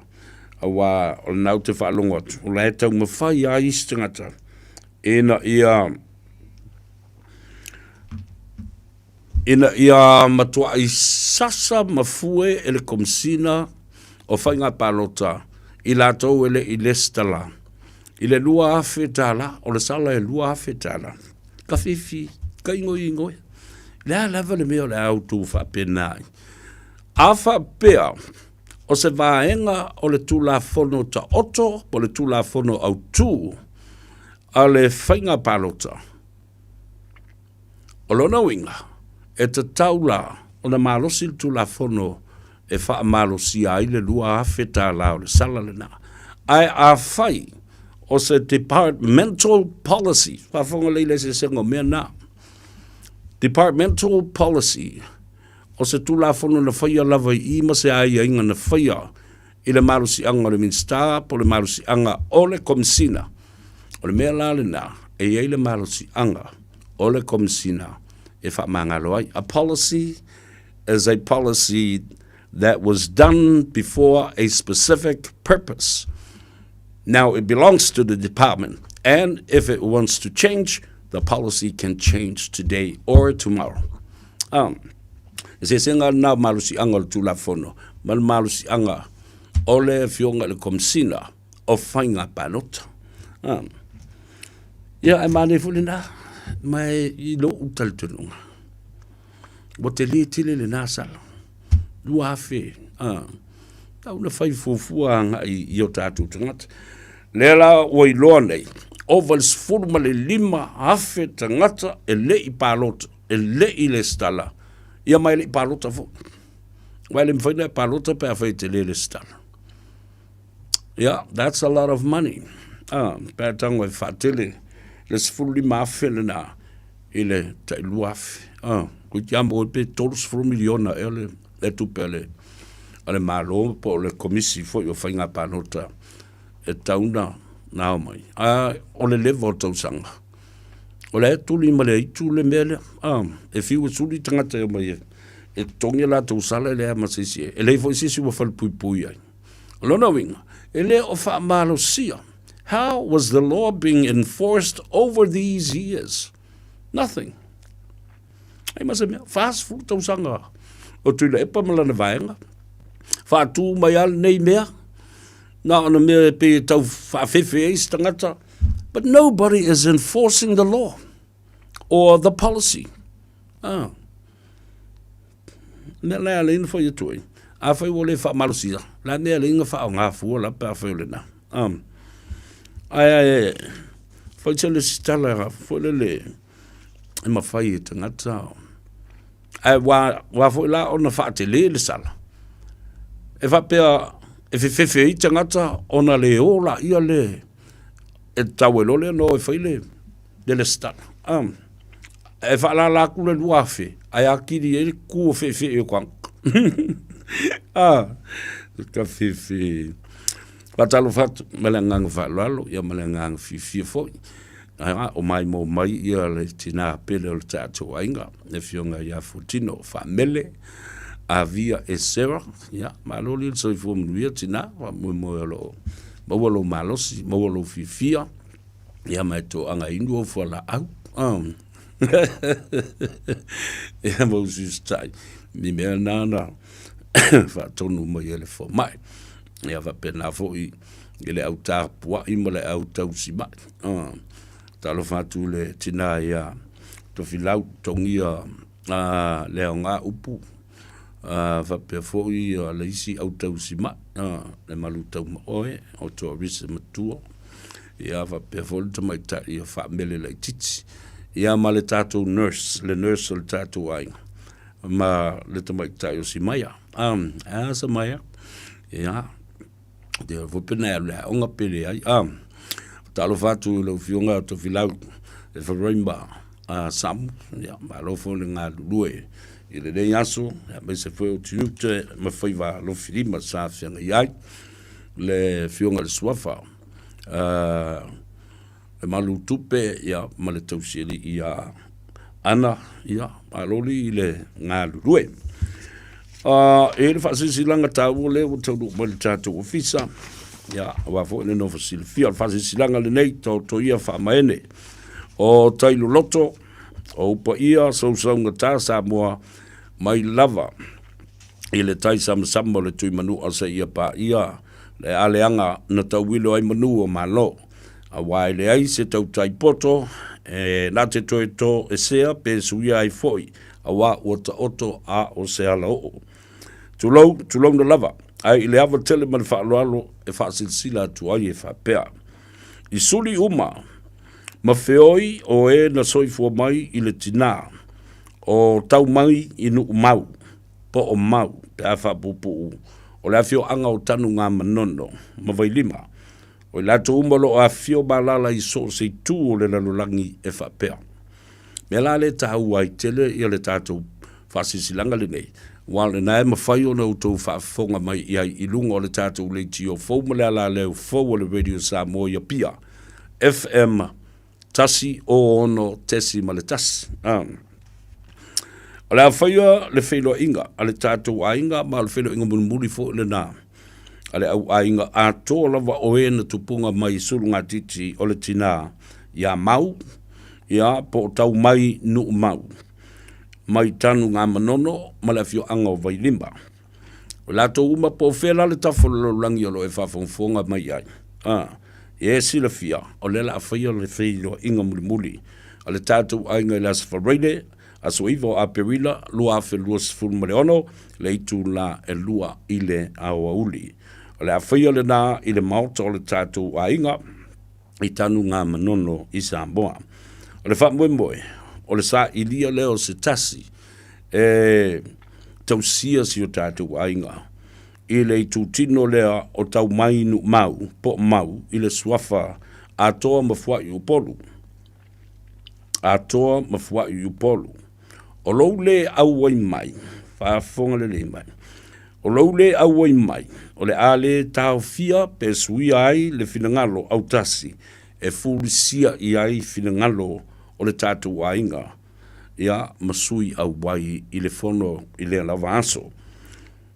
aua o lena ou te faalogo atu, o la e taumafai lava isi tagata ina ia ina ia matuai sasa ma fue e le Komesina o Faiga Palota i latou e le i lesitala i le $2,000, o le sala e $2,000. Ka fifi, ka igoigoe. Le a lava le mea o le a outou faapena ai. A faapea o se vaega o le Tulafono Taoto po o le Tulafono Autu a le Faiga Palota, O lona uiga, e tatau la ona malosi le Tulafono e faamalosia ai le $2,000 o le sala lena. Ae afai o se departmental policy, faafofoga lelei i le eseesega o mea na, departmental policy, o se Tulafono na faia lava i i ma se aiaiga na faia i le malosiaga o le Minisita po o le malosiaga o le Komesina. O le mea la lena, e i ai le malosiaga o le Komesina e faamagalo ai. A policy is a policy that was done before a specific purpose. Now it belongs to the department and if it wants to change, the policy can change today or tomorrow. Um, Eseesega lena o malosiaga o le Tulafono ma le malosiaga o le Afioga i le Komesina o Faiga Palota. Ah. Ia, ae manaia foi lena, ma i lou talitonuga, ua tele tele lena sala, 2,000, ah. Tau na fai fuafua agai i o tatou tagata. Lea la ua iloa nei, ova i le 15,000 tagata e le i palota e le i lesitala, ia ma e le i palota foi. Aua e le mafai ona e palota pe afai e te le lesitala. Yeah, that's a lot of money. Ah, pe a tago e faatele le 15,000 lena i le tai 2,000. Ah, toeitiiti lava maua ai pe 30 miliona ea le, le tupe a le, a le Malo po o le Komisi foi o Faiga Palota e tatau ona ao mai. A o le leva o tausaga. O la e tuli ma le aitu le mea lea. Ah, e fiu e suli tagata e omai e, e totogi a latou sala e leai ma se isi e leai foi se isi ua falepuipui ai. O lona uiga, e le o faamalosia. How was the law being enforced over these years? Nothing. Ai ma se mea, 40 tausaga o Tuilaepa ma lana vaega. Faatū mai a lenei mea, na ona mea e pei e tau faafefe ai se tagata, but nobody is enforcing the law or the policy. Ah. Mea la e alai na whai atu ai. A whai ua le whaamalosia, la mea alai na whaonga fua la pe a whai o le na. Um, ai ai, whai te le sitala, whai le le, e mawhai e tangata. Ae wā, wā foi la ona whaatele le sala. E whapea, e whewhewhe i tangata ona le o la ia le, e tau e lole no e whai le, le le stala. Um, e whaalala aku le 2000, ae akiri e le ku o whewhe e o Ah, ka whewhe. Whatalofa atu, ma le anganga whaaloalo, ia ma le anganga whiwhia foi. Ā, o maimoa mai ia le tinā pele o le tātou aiga, le Afioga ia Fuatino Faamele, Avia e Sarah, ia, malo le soifua manuia tinā, faamoemoe o lo o maua lou malosi, maua lou fiafia, ia ma e toaga inu ou fualaau. Ia ma usiusitai, i mea nana faatonu mai e le fomai. Ia faapena foi i le au tapuai ma le au tausimai. Talofa atu i le tinā ia Tofilau Togia le aoga upu, faapea foi le isi au tausimai, le malu taumaoe o Toarise Matua, ia faapea foi le tamaitai ia Faamele Laitiiti, ia ma le tatou nurse, le nurse o le tatou aiga, ma le tamaitai o Simaia. A Samaia, ia, te foi pena e alu le aoga pe leai. Talofa atu i lau Afioga Tofilau Eferaima Samu, ia, malo foi le galulue i lenei aso, aemaise foi o tiute ma faiva alofilima sa feagai ai le Afioga i le Suafa le malu tupe ia ma le tausialii ia Ana, ia, malo li i le galulue. E le faasilasilaga taua lea ua taunuu mai le tatou ofisa, ia, aua foi le nofo silafia. O le faasilasilaga lenei, taoto ia faamaene o tai loloto, o upaia sausaugata Samoa mai lava i le tai samasama o le Tuimanua seia paia le aleaga na tauilo ai manu o Malo. Aua e leai se tautai poto e na te toe tō esea pe suia ai foi, aua ua taoto a o se ala oo. Tulou, tulouna lava, ae i le ava tele ma le faaaloalo e faasilasila atu ai e faapea, I suli uma ma feoi o e na soifua mai i le tinā, o tau mai i Nuumau, po o Mau, pe a faapuupuu, o le afioaga o Tanugamanono ma Vailima, O i latou uma o lo o afifio ma alaala i so o se itu o le lalolagi e faapea. Mea la lea e taua ai tele ia le tatou faasilasilaga lenei, aua o lena e mafai ona outou faafofoga mai i ai i luga o le tatou leitio fou ma le alaleu fou a le Radio Samoa i Apia, FM 106.1. O le a faia le feiloaiga a le tatou aiga ma o le feiloaiga mulimuli foi lena a le au aiga atoa lava o e na tupuga mai sulugatiti o le tinā iā Mau, ia po o tau mai Nuumau, mai Tanugamanono ma le afioaga o Vailima. O latou uma po o fea la le tafa o le lalolagi o lo o e faafogafoga mai ai, a, e silafia, o lea o le a faia le feiloaiga mulimuli a le tatou aiga i le Aso Faraile, aso 9 o Aperila 2026, le itula e 2 i le aoauli. O le a faia lena i le maota o le tatou aiga i Tanugamanono i Samoa. O le faamoemoe, o le sailia lea o se tasi e tausia si o tatou aiga i le itutino lea o Taumai Nuumau po o Mau i le suafa Atoa ma Fuai Upolu. Atoa ma Fuai Upolu. O lou le auai mai, faafofoga lelei mai, o lou le auai mai, o le a le taofia pe suia ai le finagalo autasi e fulisia i ai finagalo o le tatou aiga, ia, ma sui auai i le fono i lea lava aso.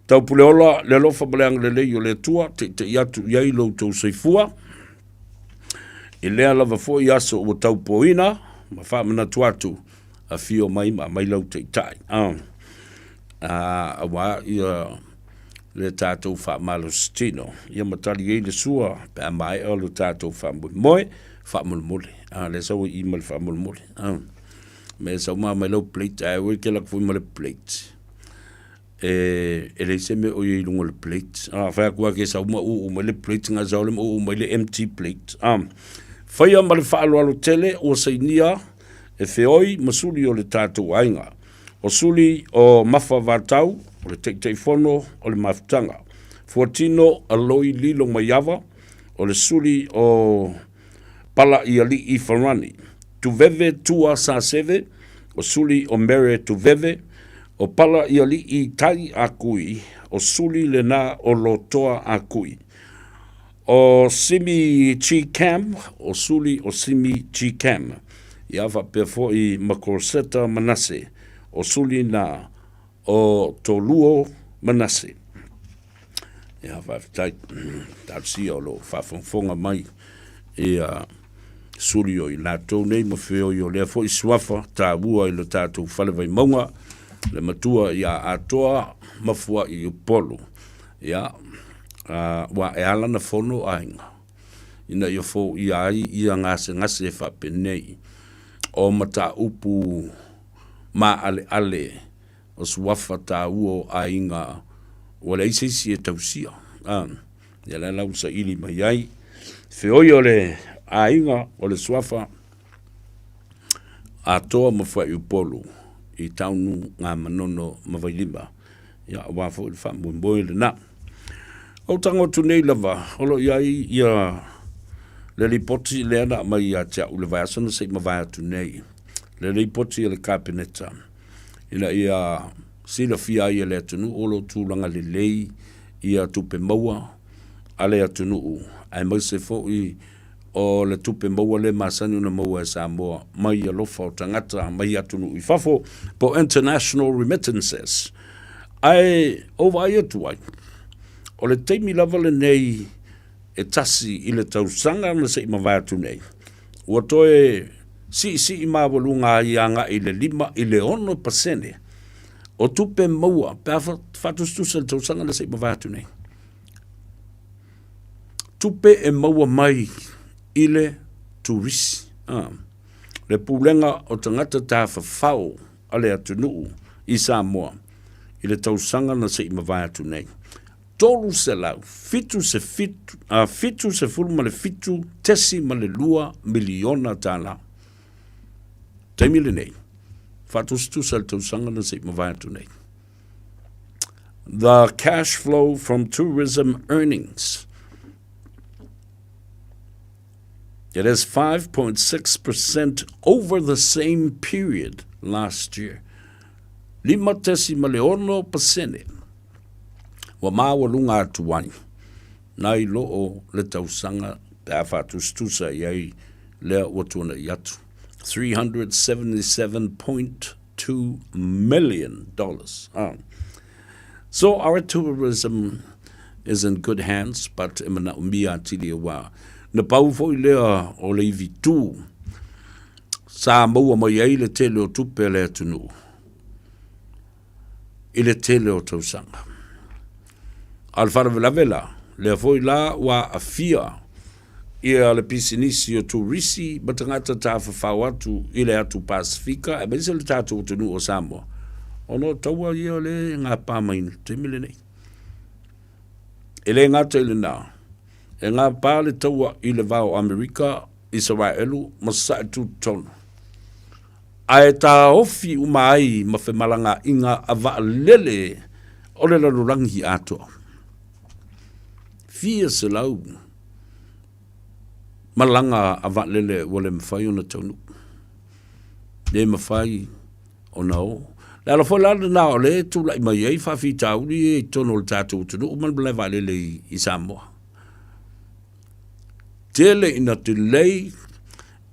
Taupuleola le alofa ma le agalelei o le Atua, teitei atu i ai lo outou soifua. I lea lava foi aso ua taupoina, ma faamanatu atu, afio mai ma aumai lau taitai. Aua ia le tatou faamalositino, ia ma tali ai le sua pe a maea lo tatou faamoemoe, faamolemole. Lea sau ai i ma le faamolemole. Me sau ma aumai lau plate, ae aua e te alu atu foi ma le plate. E leai se mea o i ai i luga o le plate. A fai atu lava e te sau ma uu mai le plate, na sau lea ma uu mai le empty plate. Faia ma le faaaloalo tele ua sainia e feoi ma suli o le tatou aiga. O suli o Mafa Vatau, o le Taitaifono o le Mafutaga. Fuatino Aloi Lilo Maiava, o le suli o Pala'iali'i Farani. Tuveve Tua Saseve, o suli o Mere Tuveve, o Pala'iali'i Tai a Kui, o suli lena o Lotoa a Kui. O Simi Chi Cam, o suli o Simi Chi Cam. Ia faapea foi ma Corseta Manase, o suli na o Toluo Manase. Ia faafetai, talosia o lo o faafogafoga mai ia suli o i latou nei ma feoi o lea foi suafa taua i lo tatou fale Vaimauga, le matua ia Atoa Mafua'i Upolu. Ia, ua e ala na fono aiga ina ia foia ai ia gasegase faapenei o mataupu maaleale o suafa taua o aiga ua leai se isi e tausia. Ia lea la ua saili mai ai feoi o le aiga o le suafa Atoa ma Fuaiupolu i Taunu, Gamanono ma Vailima. Ia, aua foi le faamoemoe lena. O tago atu nei lava, o lo o i ai ia le lipoti lea na aumai ia te au i le vaiaso na se i mavae atu nei, le lipoti a le Kapeneta ina ia silafia ai e le atunuu o lo o tulaga lelei ia tupe maua a le atunuu, aemaise foi o le tupe maua lea masani ona maua e Samoa mai alofa o tagata mai atunuu i fafo po o international remittances. Ae ou vaai atu ai, o le taimi lava lenei e tasi i le tausaga na se i mavae atu nei, ua toe siisii maualuga ai agai i le 5 i le 6% o tupe maua pe a faatusatusa i le tausaga na se i mavae atu nei. Tupe e maua mai i le turisi. Le pulega o tagata tafafao a le atunuu i Samoa i le tausaga na se i mavae atu nei. $377.2 miliona tala. Taimi lenei, faatusatusa i le tausaga na se i mavae atu nei. The cash flow from tourism earnings. It is 5.6% over the same period last year. 5.6% ua maualuga atu ai nai lo o le tausaga pe a faatusatusa i ai lea ua tuana'i atu. $377.2 million. So our tourism is in good hands, but e manaomia atili aua na pau foi lea o le ivi tū sa maua mai ai le tele o tupe a le atunuu i le tele o tausaga. A o le faalavelave la, lea foi la ua aafia ia le pisinisi o turisi ma tagata tafafao atu i le atu Pasefika aemaise le tatou atunuu o Samoa, ona o taua ia o lea e gapa mai i le taimi lenei. E le gata i lena, e gapa le taua i le va o Amerika, Isaraelu ma Sasae Tutotonu. Ae taofi uma ai ma femalagaaiga a vaalele o le lalolagi atoa. Fia selau malaga a vaalele ua le mafai ona taunuu. Le mafai ona o. Le ala foi la lena o lea e tulai mai ai faafitauli ia i totonu o le tatou atunuu ma le malae vaalele i Samoa. Tele ina delay,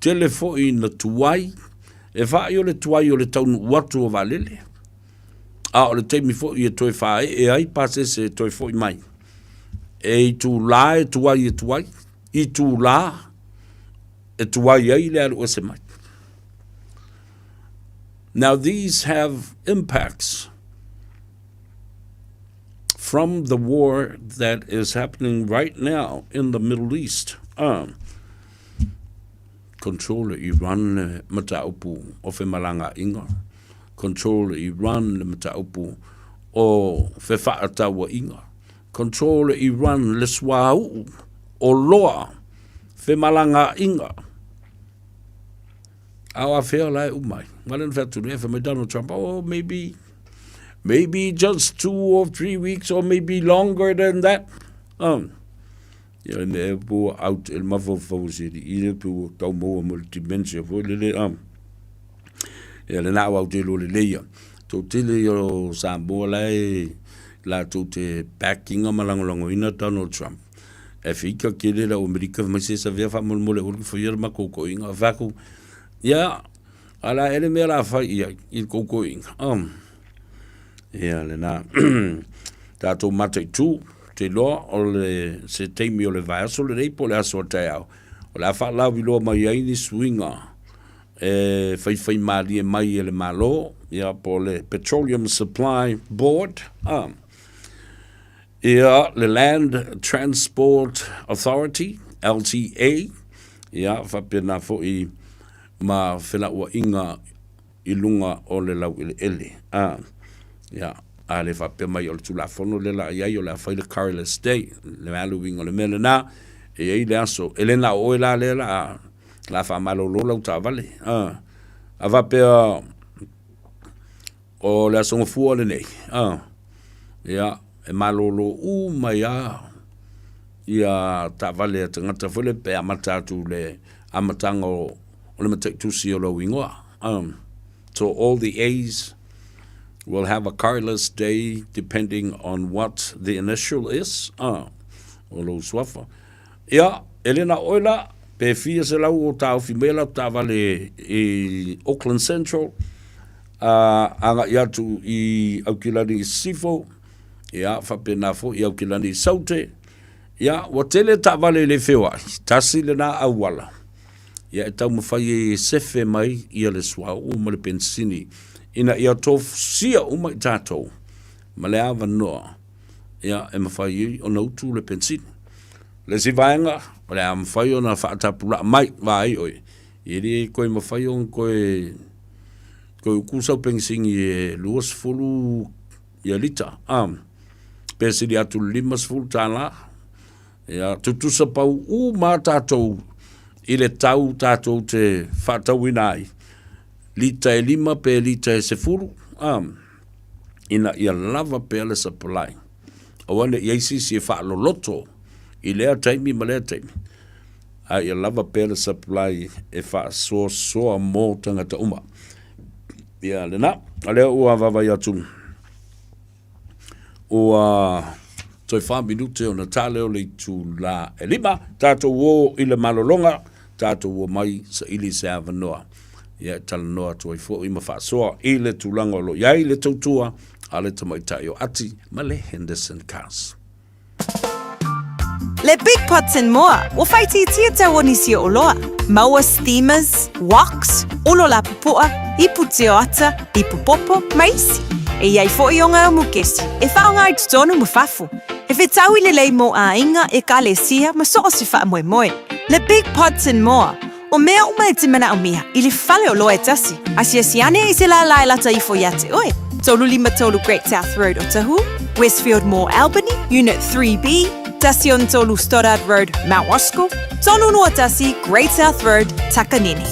tele foi ina tuai. E whaai o le tuai o le taunuu atu o vaalele, a o le taimi foi e toe faaee ai pasese e toe foi mai. E itulā e tuai e tuai, itulā e tuai ai le alu ese mai. Now these have impacts from the war that is happening right now in the Middle East. Um, control le Iran le mataupu o femalagaaiga, control le Iran le mataupu o fefaatauaiga, control le Iran le suauu, oloa, femalagaaiga. A o afea la e uma ai. Ma le na fai atu nei, fai mai Donald Trump, oh, maybe, maybe just 2 or 3 weeks or maybe longer than that. Ia le mea e pua out e le mafaufau o se alii le pe ua tau maua ma le dementia foi lele a. Ia le na au te lo lelei ia. Toatele ia o Samoa la e latou te backing ma lagolagoina Donald Trump. E fika kele le au Amerika fai mai se savea faamolemole aua le faia le matou toeaina. Fai atu, ia, a o le a ea le mea o le a fai i ai i le tou toeaina. Ia lena. Tatou mataitu, te iloa o le se taimi o le vaiaso lenei po o le aso a taeao, o le a faalauiloa mai ai ni suiga e faifaimalie mai e le Malo, ia po o le Petroleum Supply Board, a, ia le Land Transport Authority, LTA, ia faapena foi ma felauaiga i luga o le laueleele. A, ia, a le faapea mai o le Tulafono lea la i ai o le a fai le Carless Day, le a le uiga o le mea lena, e i ai le aso, e le na o oe la lea la a, la a faamalolo lau taavale. A, a faapea o le Aso Gafua lenei, a, ia, e malolo uma ai lava ia taavale a tagata foi lea pe amata atu i le amataga o le mataitusi o lou igoa. So all the A's will have a carless day depending on what the initial is o lou suafa. Ia, e le na o oe la, pe fia selau o taofi mai a latou taavale i Auckland Central, a agai atu i Aukilani i Sisifo, ia, faapena foi i Aukilani i Saute, ia, ua tele taavale e le feoai, tasi lena auala, ia e taumafai ai e sefe mai ia le suauu ma le penisini ina ia tofusia uma i tatou ma le avanoa, ia, e mafai ai ona utu le penisini. O le isi vaega, o le a mafai ona faatapulaa mai, vaai oe, e le toe mafai ona toe toe utu sau penisini e 20 ia lita, a, pe sili atu i le $50, ia, tutusa pau uma lava tatou i le tau tatou te faatauina ai, lita e 5 pe lita e 10, a, ina ia lava pea le supply. Aua ne i ai se isi e faaloloto i lea taimi ma lea taimi, a ia lava pea le supply e faasoasoa mo tagata uma. Ia lena, o lea ua vaavaai atu ua toe 4 minute ona ta lea o le itula e 5, tatou o i le malologa, tatou omai saili se avanoa ia e talanoa atu ai foi ma faasoa i le tulaga o lo o i ai le tautua a le tamaitai o Ati ma le Henderson Cars. Le Big Pots and More, ua faaitiitia tau o nisi o oloa. Maua steamers, woks, olo lapopoa, ipu tio ata, ipu popo, ma isi. E i ai foi o ngā mukesi e whaonga ai totonu ma fafo. E whetau i lelei mō āinga, ekalesia ma so o se whaamoemoe. Le Big Pots and More, O mea uma e te manaomia i le fale oloa e tasi, asiasi ane i se lālā e lata ifo iā te oe. 353 Great South Road Otahuhu, Westfield Mall Albany, Unit 3B, 13 Stoddard Road, Mount Roskill, 321 Great South Road, Takanini.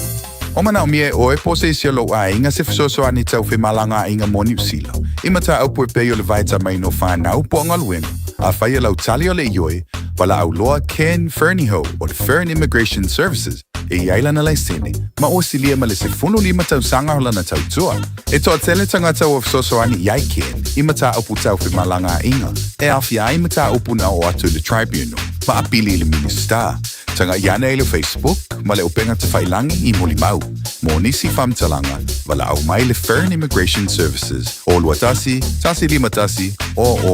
O manaomia e oe po o se isi o lou aiga se fesoasoani tau femalagaaiga mo Niu Sila, i mataupu e pei o le vaitamaina o fanau po o galuega, afai e lau tali o le ioe, Valaau loa Ken Fernihough o le Fern Immigration Services e i ai lana laisene ma ua silia ma le 15 tausaga o lana tautua. E toatele tagata ua fesoasoani i ai Ken i mataupu tau femalagaaiga e aofia ai mataupu na oo atu i le Tribunal ma apili i le Minisita. Tagai ane i le Facebook ma le upega tafailangi i Molimau. Mo nisi faamatalaga, valaau mai le Foreign Immigration Services o 21 151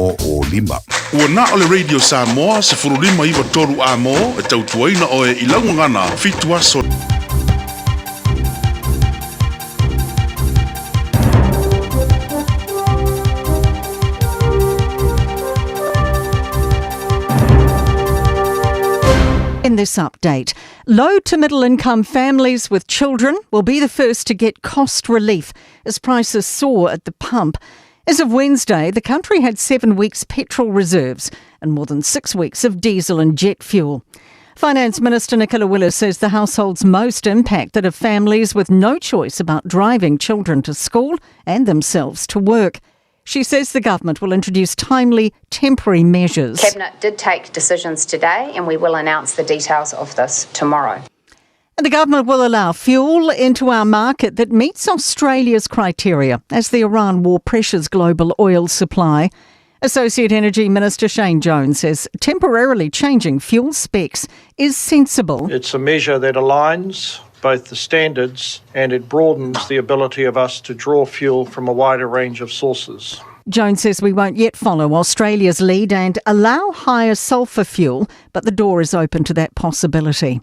0005. Ua na o le Radio Samoa 15 9 3 A-mo e tautuaina oe i lau gagana fitu aso. In this update, low to middle income families with children will be the first to get cost relief as prices soar at the pump. As of Wednesday, the country had seven weeks' petrol reserves and more than six weeks of diesel and jet fuel. Finance Minister Nicola Willis says the households most impacted are families with no choice about driving children to school and themselves to work. She says the government will introduce timely, temporary measures. Cabinet did take decisions today, and we will announce the details of this tomorrow. And the government will allow fuel into our market that meets Australia's criteria as the Iran war pressures global oil supply. Associate Energy Minister Shane Jones says temporarily changing fuel specs is sensible. It's a measure that aligns both the standards and it broadens the ability of us to draw fuel from a wider range of sources. Jones says we won't yet follow Australia's lead and allow higher sulphur fuel, but the door is open to that possibility.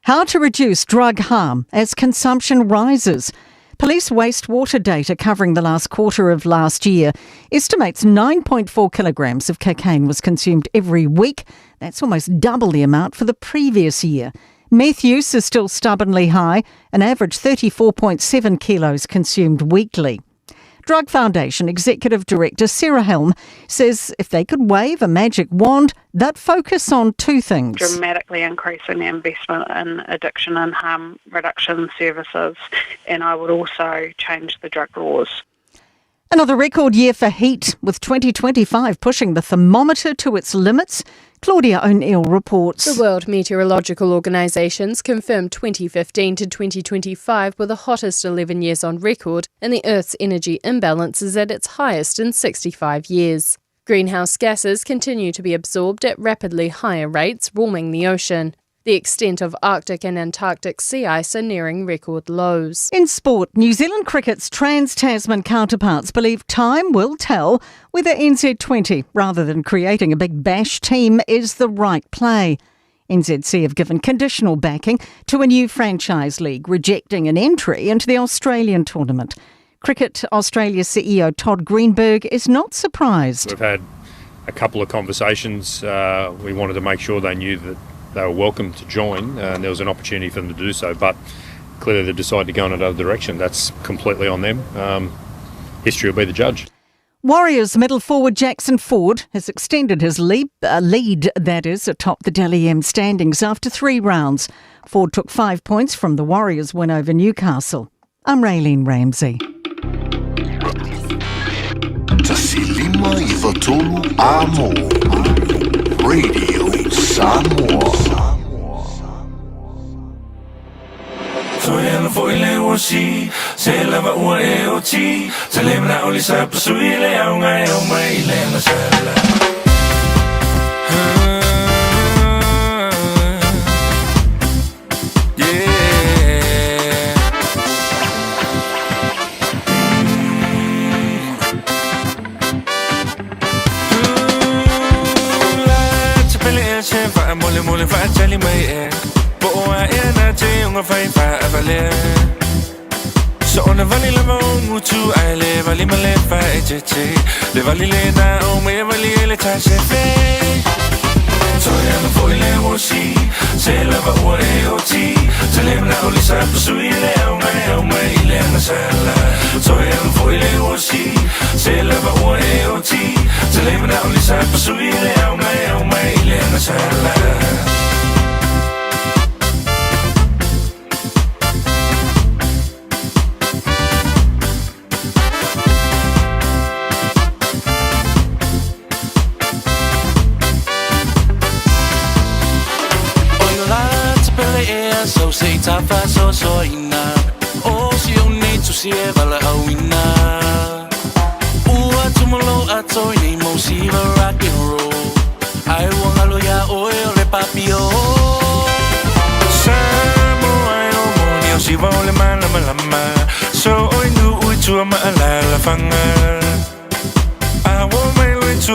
How to reduce drug harm as consumption rises. Police wastewater data covering the last quarter of last year estimates 9.4 kilograms of cocaine was consumed every week. That's almost double the amount for the previous year. Meth use is still stubbornly high, an average 34.7 kilos consumed weekly. Drug Foundation Executive Director Sarah Helm says if they could wave a magic wand, they'd focus on two things. Dramatically increasing the investment in addiction and harm reduction services, and I would also change the drug laws. Another record year for heat, with 2025 pushing the thermometer to its limits. Claudia O'Neill reports. The World Meteorological Organization's confirmed 2015 to 2025 were the hottest 11 years on record, and the Earth's energy imbalance is at its highest in 65 years. Greenhouse gases continue to be absorbed at rapidly higher rates, warming the ocean. The extent of Arctic and Antarctic sea ice are nearing record lows. In sport, New Zealand cricket's trans Tasman counterparts believe time will tell whether NZ20, rather than creating a big bash team, is the right play. NZC have given conditional backing to a new franchise league, rejecting an entry into the Australian tournament. Cricket Australia CEO Todd Greenberg is not surprised. We've had a couple of conversations. Uh, we wanted to make sure they knew that they were welcome to join uh, and there was an opportunity for them to do so. But clearly they've decided to go in another direction. That's completely on them. Um, history will be the judge. Warriors middle forward Jackson Ford has extended his lead, uh, lead, that is, atop the Dally M standings after three rounds. Ford took five points from the Warriors' win over Newcastle. I'm Raylene Ramsey. Amo. Radio Samoa. Toi ana foi le osi, se lava ua e oti, se le mana o le sa pasui le au ngai au mai le na sala.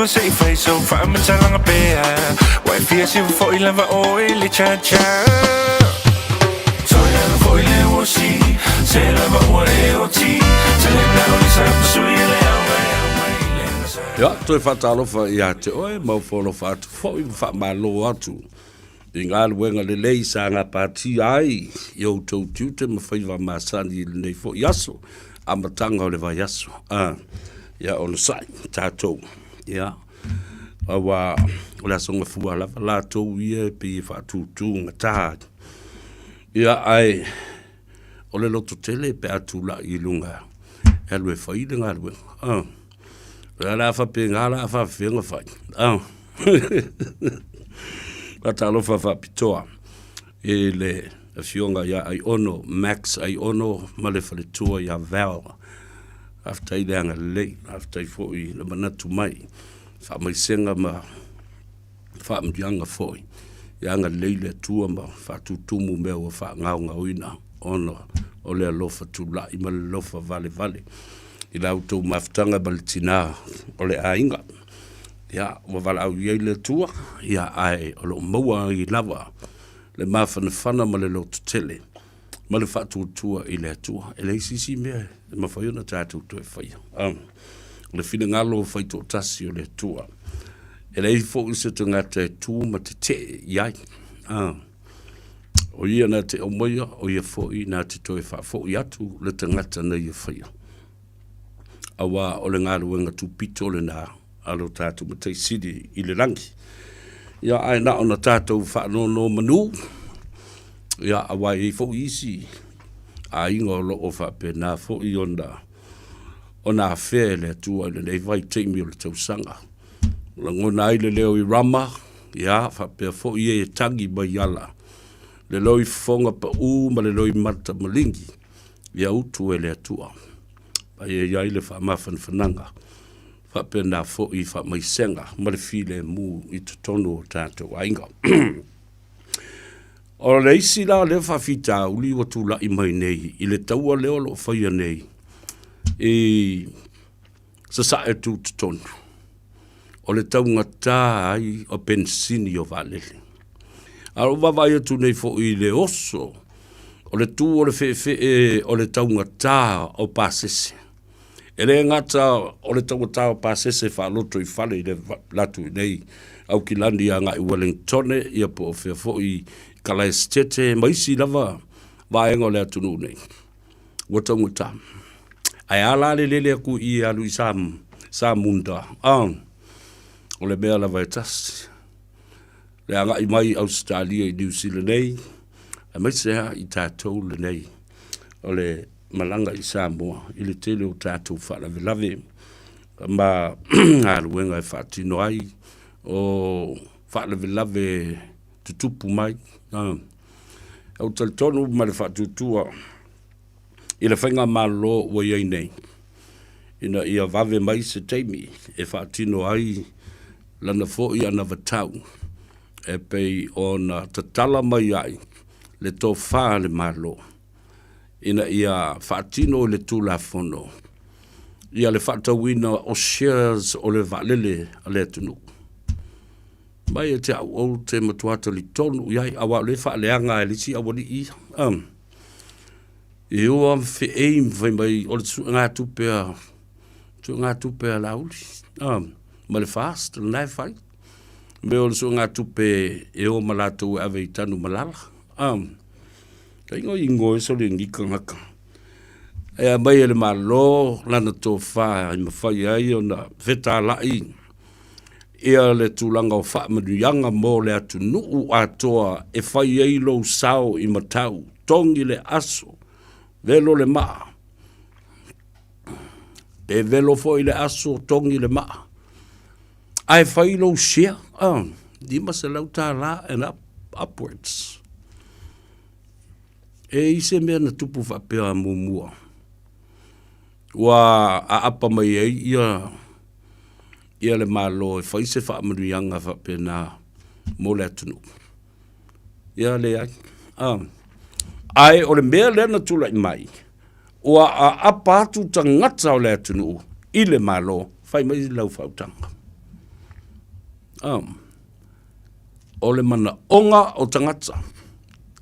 tua se i fai sau faamatalaga pea Ua e fia siva foi lava oe i le cha-cha Toe ala foi le uosi Se lava ua e oti Te le manao le sa pasui e le auga e aumai le gasa Ia, toe faatalofa ia te oe, ma ofo alofa atu foi ma faamalo atu i galuega lelei sa gapatia ai i outou tiute ma faiva masani i lenei foi aso, amataga o le vaiaso. A, ia onosai tatou, ia, aua o le aso gafua lava latou ia e pei e faatūtū gata ai. Ia, ae o le lototele pe a tulai i luga e alu e fai le galuega. A, o le a faapena la a faafefea ona fai. A, Faatalofa faapitoa i le afioga ia Aiono, Max Aiono ma le faletua ia Val. Faafetai le agalelei, faafetai foi i le manatu mai, faamaisega ma faamanuiaga foi. Ia agalelei le Atua ma faatutumu mea ua faagaogaoina ona o le alofa tulai ma le alofa valevale i la outou mafutaga ma le tina o le aiga. Ia, ua valaau i ai le Atua, ia, ae o lo o maua ai lava le mafanafana ma le lototele ma le faatuatua i le Atua. E leai se isi mea e mafai ona tatou toe faia. O le finagalo faitoatasi o le Atua. E leai foi se tagata e tu ma tetee i ai. O ia na te aumaia, o ia foi na te toe faafoi atu le tagata na ia faia. Aua o le galuega tupito lena a lo tatou Matai Sili i le lagi. Ia, ae na ona tatou faanonomanu, ia, aua e i ai foi isi aiga o lo o faapena foi ona afea e le Atua i lenei vaitaimi o le tausaga. Lagona ai le leo i Rama, ia, faapea foi e e tagi mai ala, le loi fofoga pau ma le loi mata maligi, ia utu e le Atua. Ma ia i ai le faamafanafanaga, faapena foi faamaisega ma le filemu i totonu o tatou aiga. O le isi la lea faafitauli ua tulai mai nei i le taua lea o lo o faia nei i Sasae Tutotonu, o le taugata ai o penisini o vaalele. A o vaavaai atu nei foi i le oso o le tu o le feefee o le taugata o pasese. E le gata o le taugata o pasese faalotoifale i le alu atu i inei Aukilani agai i Wellingtone ia po o fea foi i Kalaesetete ma isi lava vaega o le atunuu nei, ua taugata. Ae a la le lele atu i i e alu i Samunda, o le mea lava e tasi. Le agai mai i Ausetalia i Niu Sila nei, aemaise lava i tatou lenei o le malaga i Samoa i le tele o tatou faalavelave ma galuega e faatino ai o faalavelave tutupu mai. Ou te talitonu ma le faatuatua i le faigamalo ua i ai nei, ina ia vave mai se taimi e faatino ai lana foi anavatau e pei ona tatala mai ai le tofa a le Malo ina ia faatino i le Tulafono ia le faatauina o shares o le vaalele a le atunuu. Mai ia te au, ou te matua talitonu i ai, aua o lea e faaleaga e le isi aualii ia. E o a feei ma fai mai o le suegatupe a suegatupe a Laauli ma le FAST lena e fai. Mea o le suegatupe e o ma latou e ave i Tanumalala. Tainga ingoa e sole ni tagata. E aumai e le Malo lana tofa e mafai ai ona fetalai ia le tulaga o faamanuiaga mo le atunuu atoa e fai ai lou sao i matau, togi le aso, velo le maa. Pe velo foi le aso, togi le maa. Ae fai lou share, $500 and up, upwards. E i se mea na tupu faapea muamua, ua aapa mai ai ia ia le Malo e fai se faamanuiaga faapena mo le atunuu. Ia leai. Ae o le mea lea na tulai mai, ua aapa atu tagata o le atunuu i le Malo, fai mai lau faautaga. O le manaoga o tagata,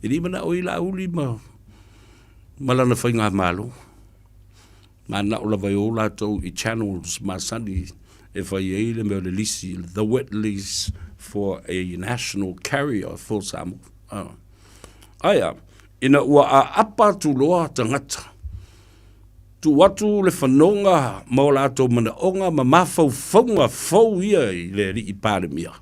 e le i manao ai Laauli ma, ma lana faigamalo. Manao lava e o latou i channels masani e fai ai le mea o le lisi, the wet lease for a national carrier for Samoa. Ae a? Ina ua aapa atu loa tagata, tuu atu le fanoga ma o latou manaoga ma mafaufauga fou ia i le Alii Palemia.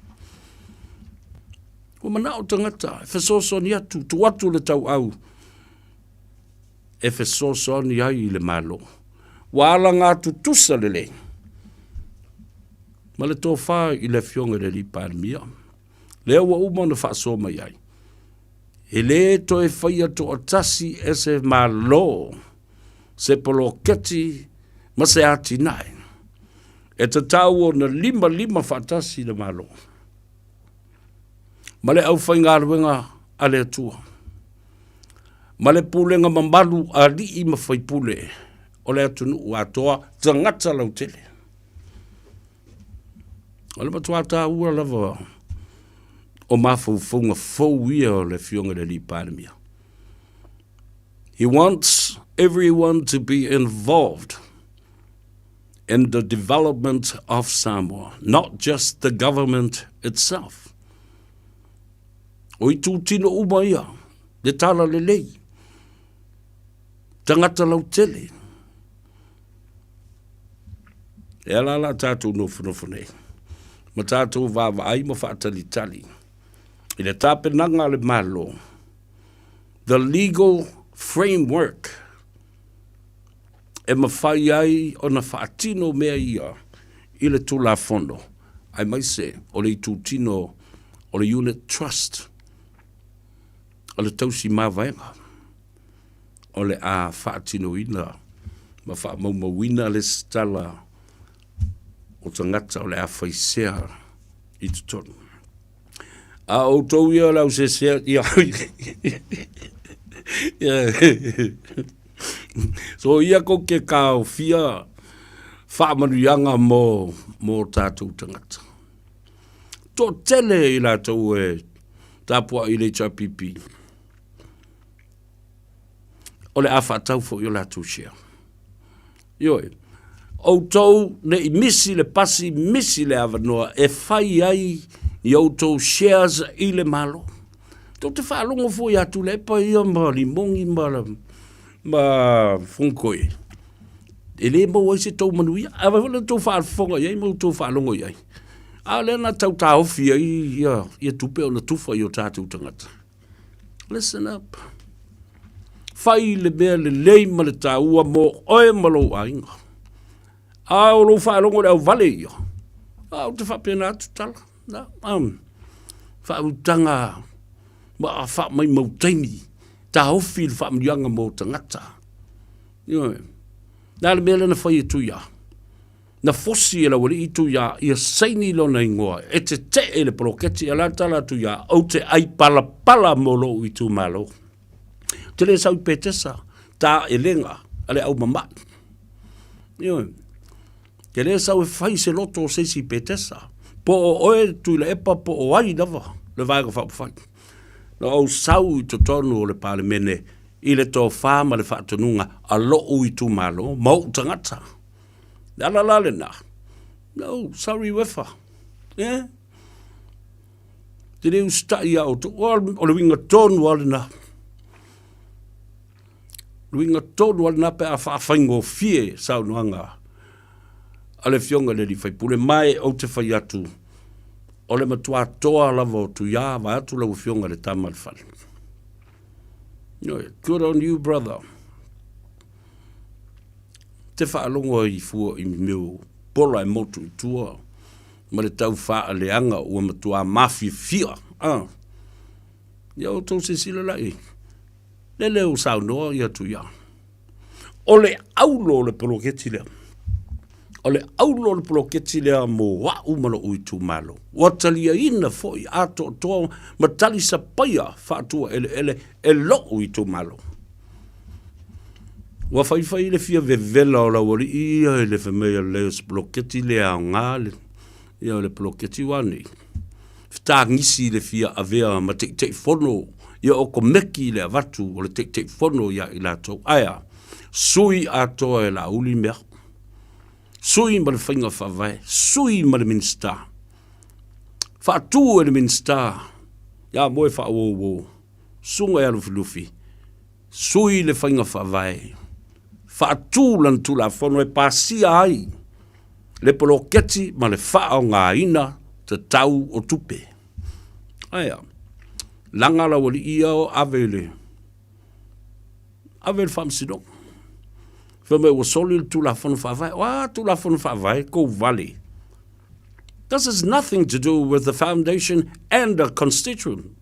Ua manao tagata e fesoasoani atu, tuu atu le tauau e fesoasoani ai i le Malo. Ua alagatutusa lelei ma le tofa i le Afioga i le Alii Palemia, lea ua uma ona faasoa mai ai, e le toe faia toatasi e se Malo se poloketi ma se atinae. E tatau ona limalima faatasi le Malo ma le aufaigaluega a le Atua, ma le pulega mamalu a alii ma faipule o le atunuu atoa, tagata lautele. O le matua taua lava o mafaufauga fou ia o le Afioga i le Alii Palemia. He wants everyone to be involved in the development of Samoa, not just the government itself. O itutino uma ia, le tala lelei, tagata lautele. E ala la tātou nofonofo nei, ma tātou vaavaai ma faatalitali i le tapenaga a le Malo, the legal framework e mafai ai ona faatino mea ia i le Tulafono, aemaise o le itutino o le Unit Trust o le tausi mavaega o le a faatinoina ma faamaumauina le tala o tagata o le a faisea i totonu. A outou ia o le au sesea, ia, so ia kou ke kaofia faamanuiaga mo, mo tātou tagata. Toatele i latou e tapuai i le HRPP. O le a faatau foi o latou share. Ioe, outou ne i misi le pasi, misi le avanoa e fai ai ni outou shares i le Malo. Tou te faalogo foi ia Tuilaepa ia ma Limogi ma, ma Fonkoi. E le maua ai se tou manuia. A fai foi la tou faafofoga i ai ma outou faalogo i ai. A o lea na tau taofi ai ia, ia tupe ona tufa i o tatou tagata. Listen up. Fai le mea lelei ma le taua mo oe ma lou aiga. A o lou faalogo i le auvale ia, a ou te faapena atu tala. Na, faautaga ma faamaimau taimi, taofi le faamanuiaga mo tagata. Ioe. Le a le mea lea na fai e Tuia? Na fosi e Laualii Tuia ia saini lona igoa e tetee le poloketi a la tala atu ia ou te ai palapala mo lou itumalo. Ou te le sau i Petesa, taelega a le au mama'i. Ioe. Te le sau e fai se loto o se isi i Petesa. Po o oe Tuilaepa po o ai lava le Vaega Faaupufai. Na ou sau i totonu o le Palemene i le tofa ma le faatonuga a lou itumalo ma ou tagata. Le ala la lena. No, sorry Uefa. Eh? Te le usitai ia outou. O le uiga tonu lava lena. Le uiga tonu lava lena pe a faafaigofie saunoaga a le Afioga i le sui usufono. Ma e ou te fai atu, o le matua toa lava o Tuia, vaeatu lau Afioga i le tama a le fale. Good on you, brother. Te faalogo ai fua i mea o pola e motu i tua ma le tau faaleaga ua matua mafiafia. Ah. Ia outou silasila la i ai. Lele o saunoa ia Tuia. O le aulo o le poloketi lea. O le aulo o le poloketi lea mo au ma lou itumalo. Ua taliaina foi atoatoa ma talisapaia faatuaeleele e lou itumalo. Ua faifai le fia vevela o Laualii ia i le fai mai o le poloketi le aoga le, ia o le poloketi ua nei. fetagisi i le fia avea ma Taitaifono, ia o komeki le avatu o le Taitaifono ia i latou. Ae a? Sui atoa e Laauli mea. Sui ma le faiga faavae, sui ma le Minisita. Faatu e le Minisita ia moe faauouo, susuga ia Lufilufi, sui le faiga faavae, faatu lana Tulafono e pasia ai le poloketi ma le faaaogaina tatau o tupe. Ae a? Laga lau alii ia o ave i le ave i le faamasinoga. Fai mai ua soli le Tulafono Faavae. O a Tulafono Faavae kou vale? This has nothing to do with the foundation and the constituent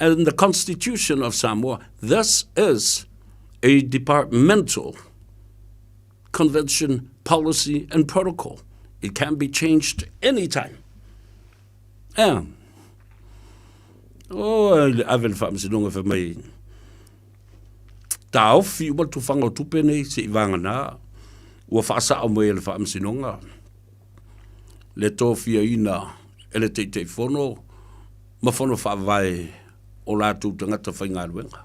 and the constitution of Samoa. This is a departmental convention, policy and protocol. It can be changed anytime. Ea. Oh, i le ave le faamasinoga fai mai taofi uma le tufaga o tupe nei se'i vagana ua faasa'o mai e le faamasinoga le tofiaina e le Taitaifono ma fono faavae o latou tagata faigaluega.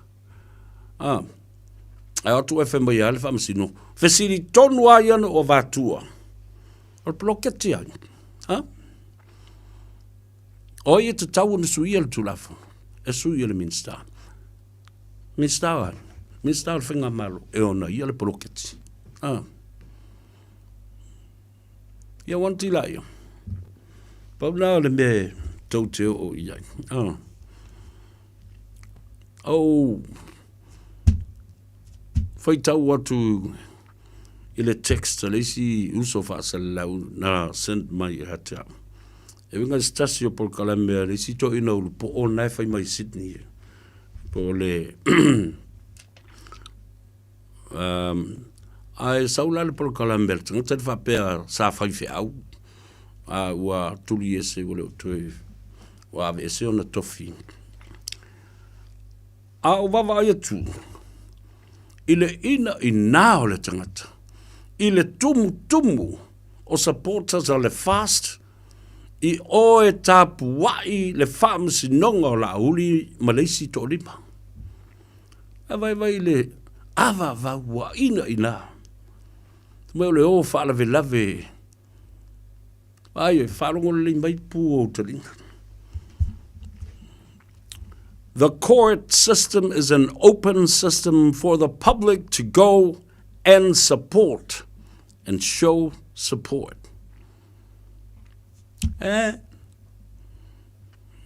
Ah, ae o atu e fai mai lava le faamasino, fesili tonu lava ia na ou avatua, o le poloketi ai. Ha? O ai e tatau ona suia le Tulafono? E sui e le Minisita. Minisita o ai? Minisita o le Faigamalo e ona ia le poloketi. Ah. Ia wanti la ia. Pau na o le mea tou te oo i ai. Ah. Ou faitau atu i le text a le isi uso faasalalau na send mai ia te au. E uiga i se tasi o polokalame a le isi toeaina ulupo'o na e fai mai i Sydney po o le um, ae sau la le polokalame a le tagata le faapea sa faifeau a ua tuli ese ua le o toe ua aveese ona tofi. A o vaavaai atu i le inaina o le tagata, i le tumutumu o supporters a le FAST i o e tapuai le faamasinoga o Laauli ma le isi toalima. A vaivai i le avaavau ua inaina, fai mai o le o faalavelave. Ai, faalogo lelei mai pu o ou taliga. The court system is an open system for the public to go and support and show support. Eh,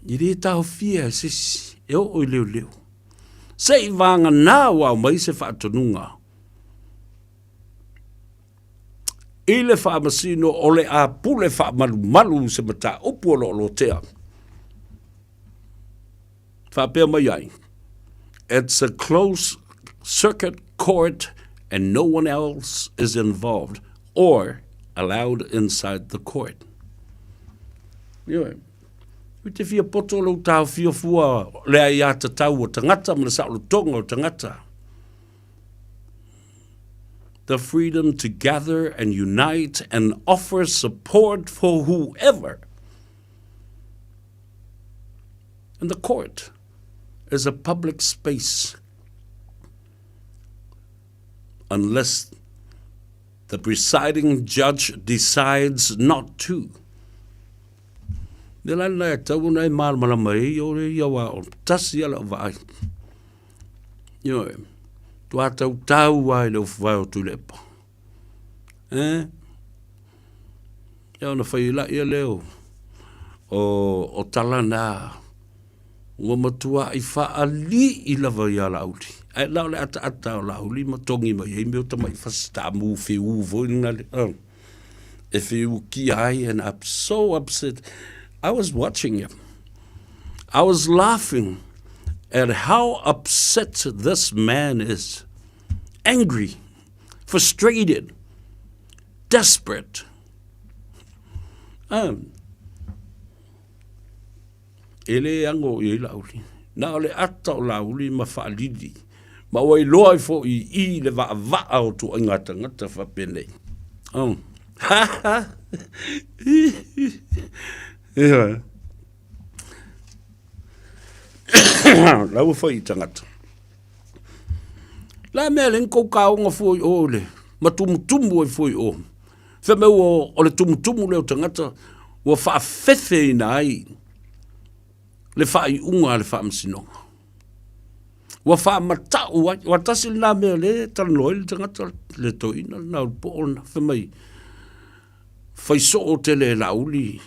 i le taofia e se isi, e oo i leoleo. Se i vānganā ua aumai se faatonuga i le faamasino o le a pule faamalumalu se mataupu o lo o lotea. Faapea mai ai, It's a closed circuit court and no one else is involved or allowed inside the court. Ioe. I te fia poto lou taofia fua le aiatatau o tagata ma le saolotoga o tagata. The freedom to gather and unite and offer support for whoever. And the court is a public space unless the presiding judge decides not to. Me la la e tau ona e malamalama e ia o le ia wa o tasi ala o vaai. Ioe, tua tau tau ai le ufuvae o Tuilaepa. Eh? Ia ona fai la ia leo o, o tala na ua matuaʻi faaliʻi lava iā Laauli. Ae na o le ataata o Laauli ma togi mai ai mea o tamaʻi fasitaamu feū foi lena le, e feukia ai and I'm so upset. I was watching him. I was laughing at how upset this man is. Angry, frustrated, desperate. Um, E lē ago i ai Laauli. Na o le ata o Laauli ma faalili, ma ua iloa ai foi i i le vaavaa o tuaiga tagata faapenei. Oh. Ha ha! Ioe. La ua fai i tagata. La mea le kou kaoga fua i o le ma tumutumu ai fua i o. Fe mea ua o le tumutumu lea o tagata ua faafefeina ai le faaiuga a le faamasinoga. Ua faamatau ai, ua tasi lena mea lea e talanoa ai le tagata le toeaina lena o le poo lena, fai mai, fai soo tele e Laauli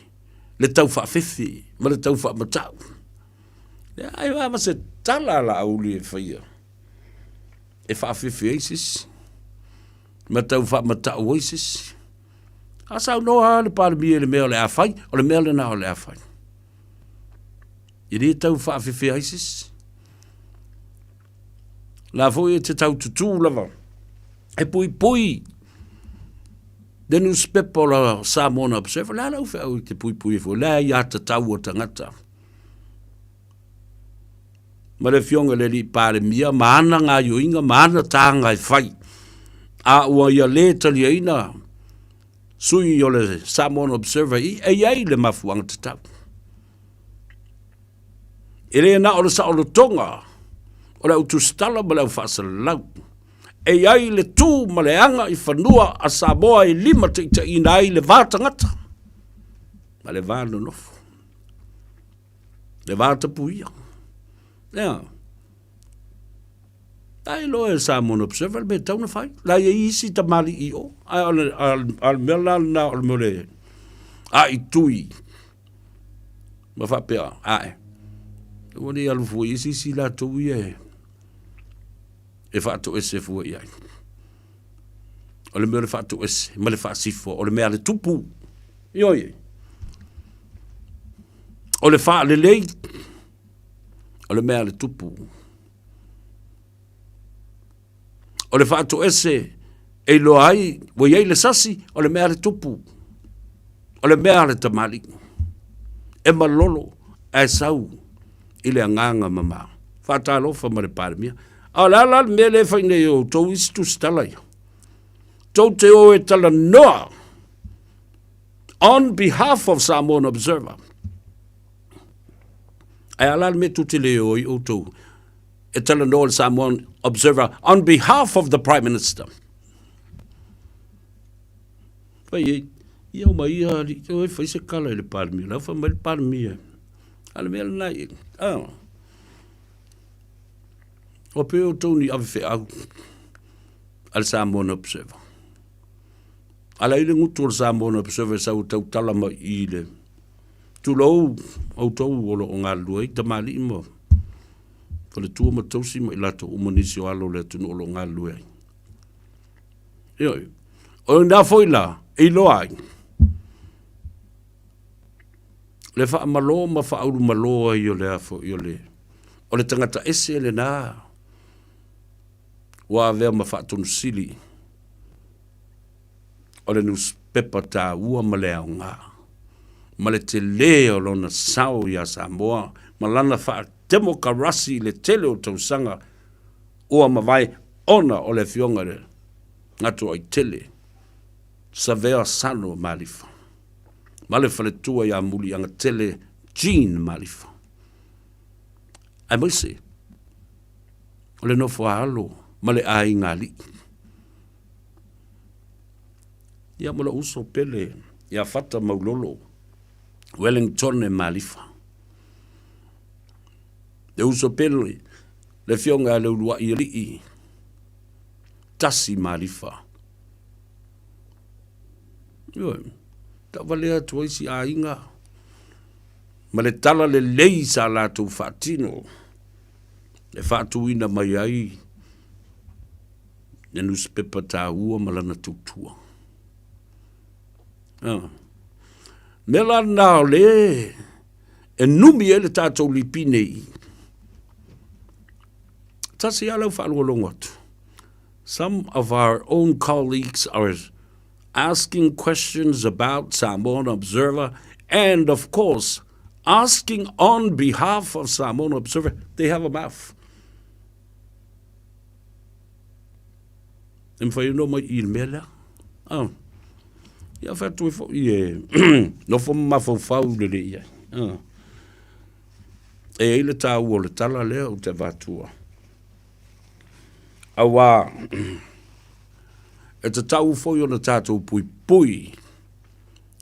le tau faafefe ma le tau faamatau. Leai lava se tala a Laauli e faia e faafefe ai se isi ma tau faamatau ai se isi. A saunoa lava le Palemia i le mea o le a fai, o le mea lena o le a fai. E le tau faafefea ai se isi. La foi e te tau tutū lava e puipui le newspaper o la Samoan Observer, le a lau feau i te puipui e fua, le a ia tatau o tagata. Ma le afioga i le alii Palemia ma ana gaoioiga ma ana taga e fai, a ua ia le taliaina sui o le Samoan Observer i e i ai le mafuaaga tatau. E le na o le saolotoga o le au tusitala ma le au faasalalau. E i ai le tu ma le aga i fanua a Samoa e limataitaiina ai le va tagata ma le va nonofo. Le va tapuia. Ea. Ai loa e Samoan Observer le mea e tatau ona fai. La i ai isi tamalii i o. Ae o le, a le mea la lena o le mea o le aaitui ma faapea, ae, ua le alu fua i isi isi latou ia e, e faatoese fua i ai. O le mea o le faatoese ma le faasifo, o le mea a le tupu. Ioe. O le faalelei, o le mea a le tupu. O le faatoese e iloa ai ua i ai le sasi, o le mea a le tupu, o le mea a le tamalii. E malolo ae sau i le agaga mama. Faatalofa ma le Palemia. A o le a la le mea lea e fai nei e outou isi tusitala ia? Tou te o e talanoa on behalf of Samoan Observer. Ae a la le mea tou te le o ai outou e talanoa le Samoan Observer on behalf of the Prime Minister. Fai e, ia o mai ia ali, o e fai se kala i le Palemia, lau fai mai le Palemia. A le mea lena i, ah. O pe outou ni ave feau a le Samoan Observer. Ala i le gutu o le Samoan Observer sau tautala mai i le Tulou outou o lo o galulue ai tamalii ma faletua ma tausi ma i latou uma nisi o alo o le atunuu o lo o galulue ai. Ioe. O lena foi la, e iloa ai, le faamalo ma faaulumalo ai o le a foi o le, o le tagata ese lena ua avea ma faatonusili o le nusipepa taua ma le aoga, ma le tele o lona sao iā Samoa ma lana faatemokarasi i le tele o tausaga ua mavae ona o le Afioga i le Gatoaitele Savea Sano Malifa ma le faletua iā Muliagatele Jean Malifa, aemaise o le nofo a alo ma le aiga alii. Ia ma lou uso pele ia Fata Maulolo Wellingtone Malifa. Le uso pele le afioga ia Leuluai Alii Tasi Malifa. Ioe, taavale atu ai si aiga ma le tala lelei sa latou faatino e faatuina mai ai le nusipepa taua ma lana tautua. Ah. Mea la lena o le e numi ai le tatou lipi nei. Tasi lava lau faalogologo atu. Some of our own colleagues are asking questions about Samoan Observer and of course asking on behalf of Samoan Observer. They have a mouth. E mawhai ono mai i le mea lea. Ah. Ia whai atu e fo i e nofo mafaufau le le ia. Ah. E i ai le taua o le tala lea ou te avatua. Auā, e tatau foi ona tatou puipui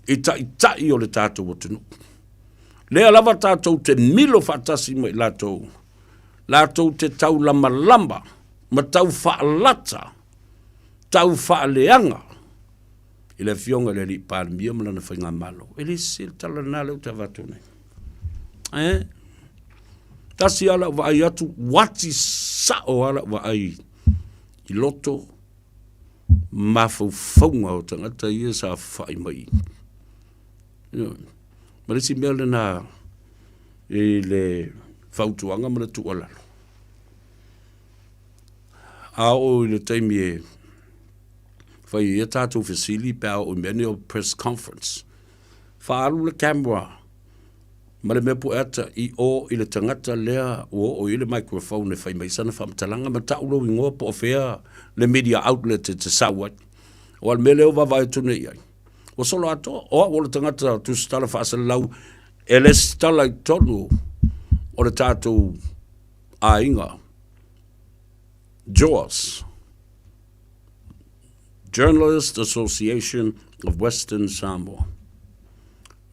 i taitai o le tatou atunuu. Lea lava tatou te milo faatasi ma i latou, latou te taulamalama ma tau faalata, tau faaleaga i le Afioga i le Alii Palemia ma lana Faigamalo. E le sese le tala lena lea ou te avatu nei. Eh? Tasi lava lau vaai atu, uati sao lava lau vaai i loto mafaufauga o tagata ia sa faafai mai. Ma le isi mea lena i le fautuaga ma le tuualalo, a oo i le taimi e fai ai a tatou fesili pe a oo i mea nei o press conference, faaalu le camera ma le mea pueata i o i le tagata lea ua oo i ai le microphone e fai mai sana faamatalaga ma tau lou igoa po o fea le media outlet e te sau ai. Aua o le mea lea ua vaavaai atu nei i ai, ua solo atoa, o au o le tagata tusitala faasalalau e lesitala i totonu o le tatou aiga JAWS, Journalist Association of Western Samoa.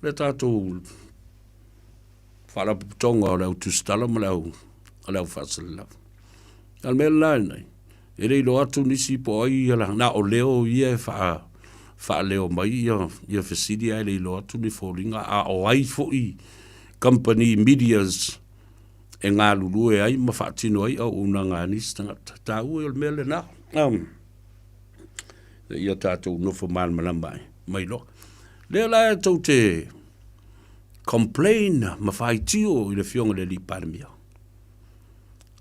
Le tatou faalapotopotoga o le au tusitala ma le au, o le au faasalalau. A o le mea la lenei, e le iloa atu nisi po o ai ia la, na o leo ia e faa, faaleo mai ia, ia fesili ae le iloa atu ni foliga, a o ai foi company medias e galulue ai ma faatino ai auaunaga a nisi tagata. Taua ia o le mea lena. Um, ia tatou nofo malamalama ai mai loa. Lea la e tou te complain ma faitio i le Afioga i le Alii Palemia.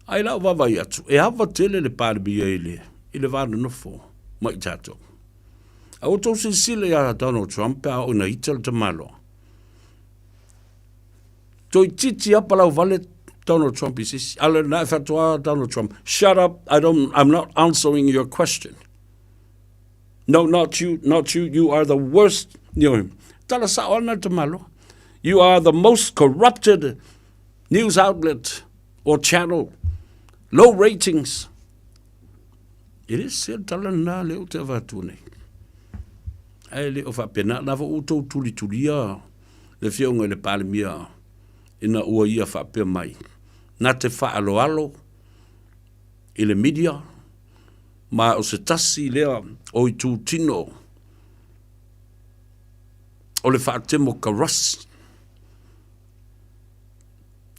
Ae lau vaavaai atu, e ava tele le Palemia i le, i le va nonofo ma i tatou. A ua tou silasila ia Donald Trump pe a oo ina ita le tamaloa. Toeitiiti lava palauvale Donald Trump i se isi. A o lena e faatoa Donald Trump, shut up, I don't, I'm not answering your question. No, not you, not you, you are the worst. You know, tala sao ana le tamaloa. You are the most corrupted news outlet or channel. Low ratings. E le se tala na le o te avatu nei. Ae le o faapena, na fo outou tulitulia le Afioga i le Palemia ina ua ia faapea mai, na te faaaloalo i le media, ma o se tasi lea o itutino o le faatemokarasi.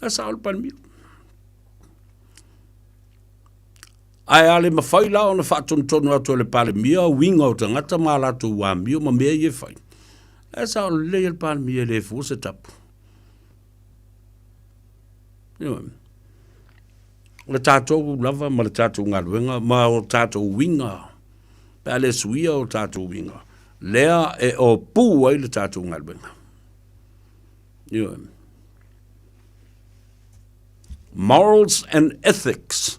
E sao le Palemia. Ae a le mafai la ona faatonutonu atu e le Palemia uiga o tagata ma a latou amio ma mea ia e fai, e sao lelei e le Palemia e le fua se tapu. Ioe. O le tatou lava ma le tatou galuega ma o tatou uiga, pe a le suia o tatou uiga, lea e opū ai le tatou galuega. Ioe. Morals and ethics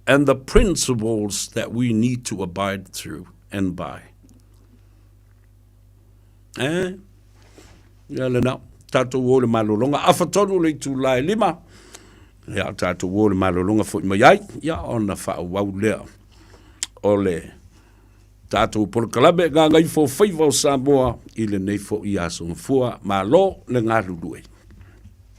and the principles that we need to abide through and by. Eh? Ia lena, tatou o le malologa, afa tonu le itula e lima, ia tatou o le malologa foi mai ai, ia ona faaauau lea o le tatou polokalame Gagaifo Faiva o Samoa i lenei foi aso Gafua. Malo le galulue.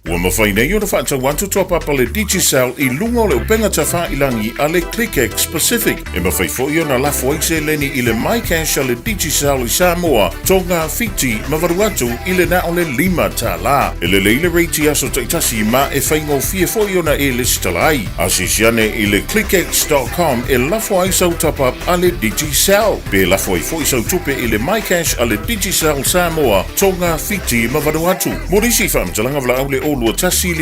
Ua mafai nei ona faatau atu toa papa le Digicel i luga o le upega tafailangi a le ClickX Pacific. E mafai foi ona lafo ai seleni i le MyCash a le Digicel i Samoa, Tonga, Fiti ma Vanuatu i le na o le $5. E lelei le rate i aso taitasi ma e faigofie foi ona e lesitala ai. Asiasi ane i le clickx.com e lafo ai sau top-up a le Digicel. Pe lafo ai foi sau tupe i le MyCash a le Digicel Samoa, Tonga, Fiti ma Vanuatu. Mo nisi faamatalaga valaau le 021 56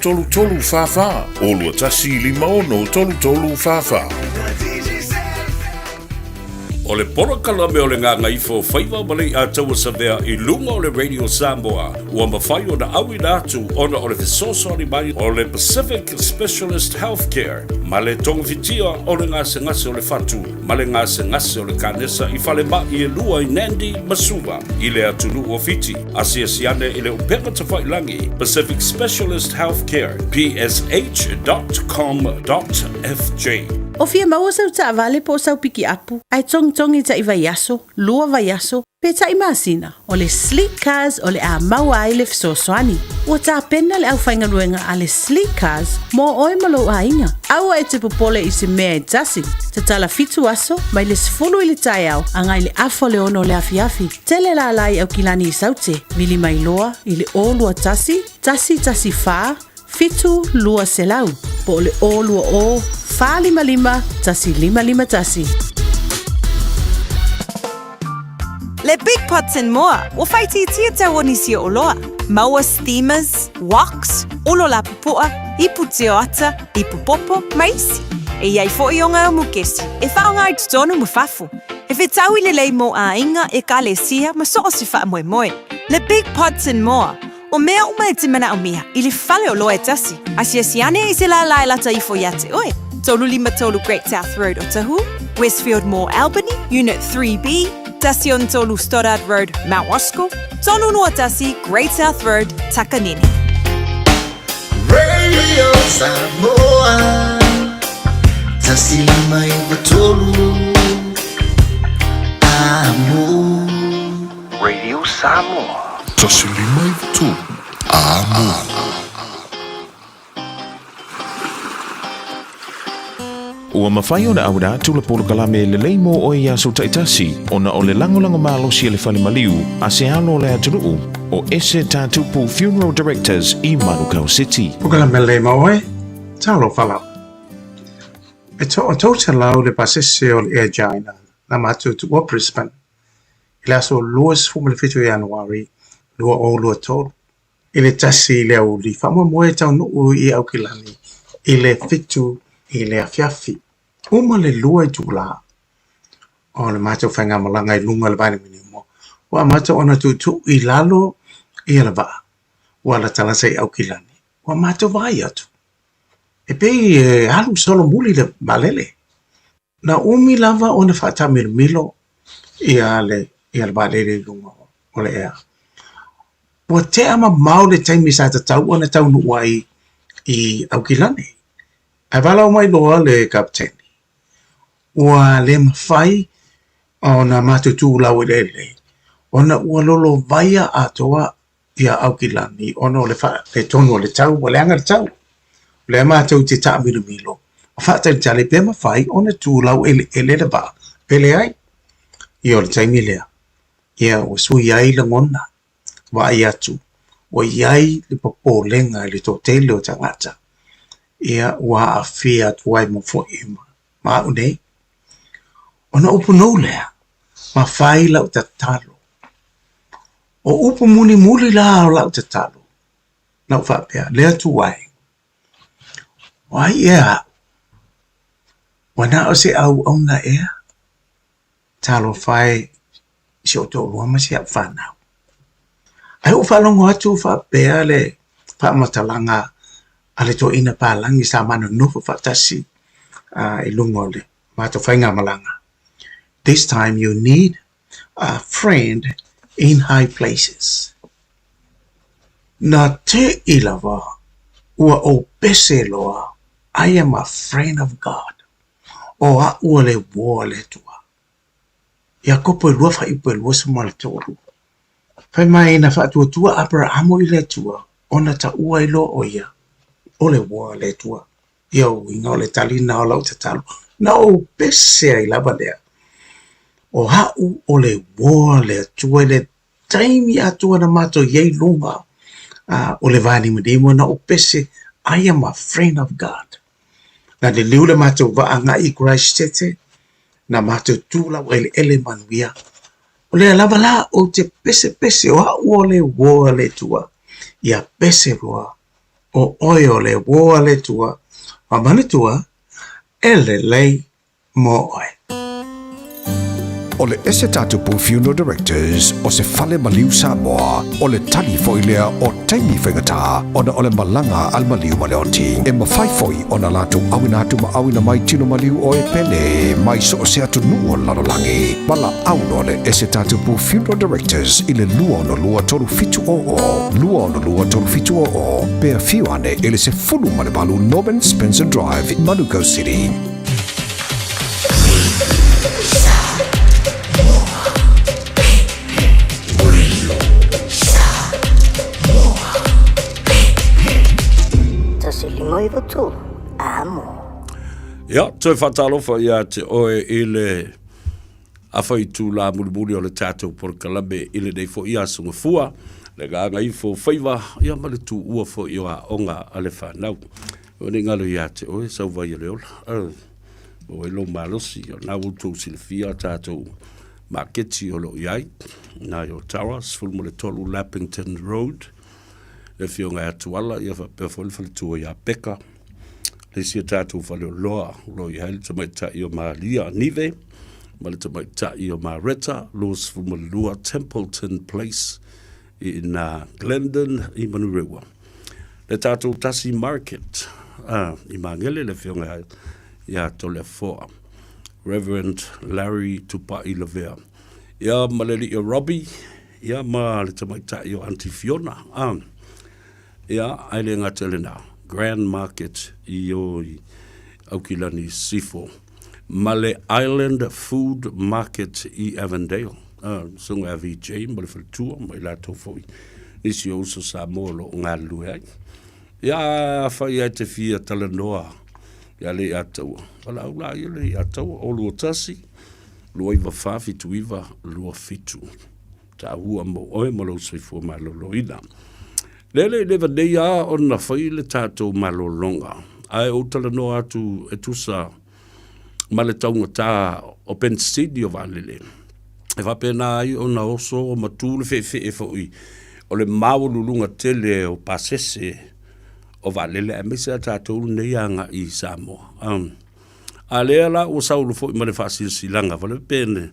33 44, 021 56 33 44. O le polokalame o le Gagaifo Faiva ma Leiataua Savea i luga o le Radio Samoa ua mafai ona auina atu ona o le fesoasoani mai o le Pacific Specialist Healthcare ma le togafitia o le gasegase o le fatu ma le gasegase o le kanesa i falemai e lua i Nandi ma Suva i le atunuu o Fiti. Asiasi ane i le upega tafailagi Pacific Specialist Healthcare, psh.com.fj. O fia maua sau taavale po o sau pikiapu, ae togitogi taʻi vaiaso, lua vaiaso, pe taʻi masina, o le Sleek Cars o le a maua ai le fesoasoani. Ua tapena le aufaigaluega a le Sleek Cars mo oe ma lou aiga. Aua e te popole i se mea e tasi. Tatala fitu aso, mai le 10 i le taeao agai le afa o le ono o le afiafi. Tele lala i Aukilani i Saute, vili mai loa i le 021 114 7200 po o le 020 455 1551. Le Big Pots and More, ua faaitiitia tau o nisi o oloa. Maua steamers, woks, olo lapupoa, ipu tioata, ipu popo, ma isi. E i ai foi o ngā mukesi, e whaonga ai totonu ma fafo. E whetaui lelei mō āinga, ekalesia, ma so o se whaamoemoe. Le Big Pots and More, O mea uma e te manaomia i le fale o loa e tasi, asiasi ane i se lālā e lata ifo iā te oe. 353 Great South Road Otahuhu, Westfield Mall Albany, Unit 3B, 13 Stoddard Road, Mount Roskill, 321 Great South Road, Takanini. Radio Samoa 153 Amo. Radio Samoa. 153 Amo. Ua mafai ona auina atu le polokalame lelei mo oe i aso taitasi ona o le lagolago malosi a le fale maliu a se alo o le atunuu o Ese Tatupu Funeral Directors i Manukau City. Polokalame lelei mo oe, talofa lava. E toa 300 le pasese o le Air China na matou tuua Brisbane i le aso 27 o Ianuari 2023 i le 1 i le aoauli faamoemoe e taunuu i Aukilani i le 7 i le afiafi. Uma le 2 itula o le matou faigamalaga i luga o le vailimanimo, ua amata ona tuutuu i lalo ia le vaa ua latalata i Aukilani. Ua matou vaai atu, e pei e alu solomuli le vaalele. Na umi lava ona faataamilomilo ia le ia le vaalele i luga o le ea. Ua tea mamao le taimi sa tatau ona taunuu ai i Aukilani. Ae valaau mai loa le kapeteni, ua le mafai ona matou tu laueleele ona ua lolovaia atoa ia Aukilani ona o le faaletonu o le tau, ua leaga le tau. O lea matou te taamilomilo ma faatalitali pe mafai ona tu laueleele le vaa pe leai. Ia o le taimi lea, ia ua sui ai lagona, vaai atu, ua i ai le popolega i le toatele o tagata, ia ua aafia atu ai ma foi ma au nei. Ona upu nou lea, ma fai lau tatalo. O upu mulimuli la o lau tatalo, na ou faapea, Le Atua e, o ai ea aʻu? Ua na o se auauna ea? Talofa e i si ou toalua ma si au fanau. Ae ou faalogo atu faapea le faamatalaga a le toeaina palagi sa ma nonofo faatasi i luga o le matou faigamalaga, This time you need a friend in high places. Na teʻi lava ua ou pese loa, I am a friend of God. O aʻu o le uō a le Atua. Iakopo e lua faaiupu e 23. Fai mai na faatuatua Aperahamo i le Atua, ona taua ai loa ʻo ia o le uō a le Atua. Ia uiga o le talina o lau tatalo, na ou pese ai lava lea. O aʻu o le uō a le Atua i le taimi atoa na matou i ai luga o le vanimonimo, na ou pese, I am a friend of God. Na liliu le matou vaa agai i Christchurch, na matou tu laueleele manuia. O lea lava la ou te pesepese o aʻu o le uō a le Atua, ia pese loa o oe o le uō a le Atua, ma manatua e lelei mo oe. O le Ese Tatupu Funeral Directors o se fale maliu Samoa, o le tali foi lea o taimi faigata ona o le malaga a le maliu ma le oti. E mafai foi ona latou auina atu ma auina mai tino maliu o e pele mai so o se atunuu o le lalolagi. Valaau loa le Ese Tatupu Funeral Directors i le 262 3700, 262 3700, pe afio ane i le 18 Norman Spencer Drive, Manukau City. Ia, toe faatalofa ia te oe i le afa itulā mulimuli o le tatou polokalame i lenei foi aso Gafua, le gagaifo faiva, ia ma le tuua foi o aoga a le fanau. Ua ne i galo ia te oe sau vai o le ola. Maua ai lou malosi, o lena ua outou silafia a tatou maketi o lo o i ai, i Otara, 13 Lappington Road, le afioga ia Tuala, ia faapea foi le faletua ia Peka, le isi a tatou faleoloa o lo o i ai le tamaitai o Malia Nive ma le tamaitai o Mareta, 22 Templeton Place, i ina Glendon i Manurewa. Le tatou Tasi Market i Magele le afioga ia Toleafoa, Reverend Larry Tupai Lavea. Ia ma le alii o Robbie, ia ma le tamaitai o Aunty Fiona. Ia, ae le gata i lena, Grand Market i o i Aukilani Sisifo, ma le Island Food Market i Avondale. Susuga ia VJ ma le faletua ma i latou foi nisi o uso Samoa o lo o galulue ai. Ia, afai lava e te fia talanoa ia Leiataua, valaau laia Leiataua, 021 294 79 27. Taua mo oe ma lou soifua maloloina. Lea le i leva nei a ona fai le tatou malologa, ae ou talanoa atu e tusa ma le taugata o penisini o vaalele. E faapena ai ona oso ma tu le feefee foi o le maualuluga tele o pasese o vaalele aemaise a tatou lenei agai i Samoa. Um, a lea la ua saulo foi ma le faasilasilaga fale pe ne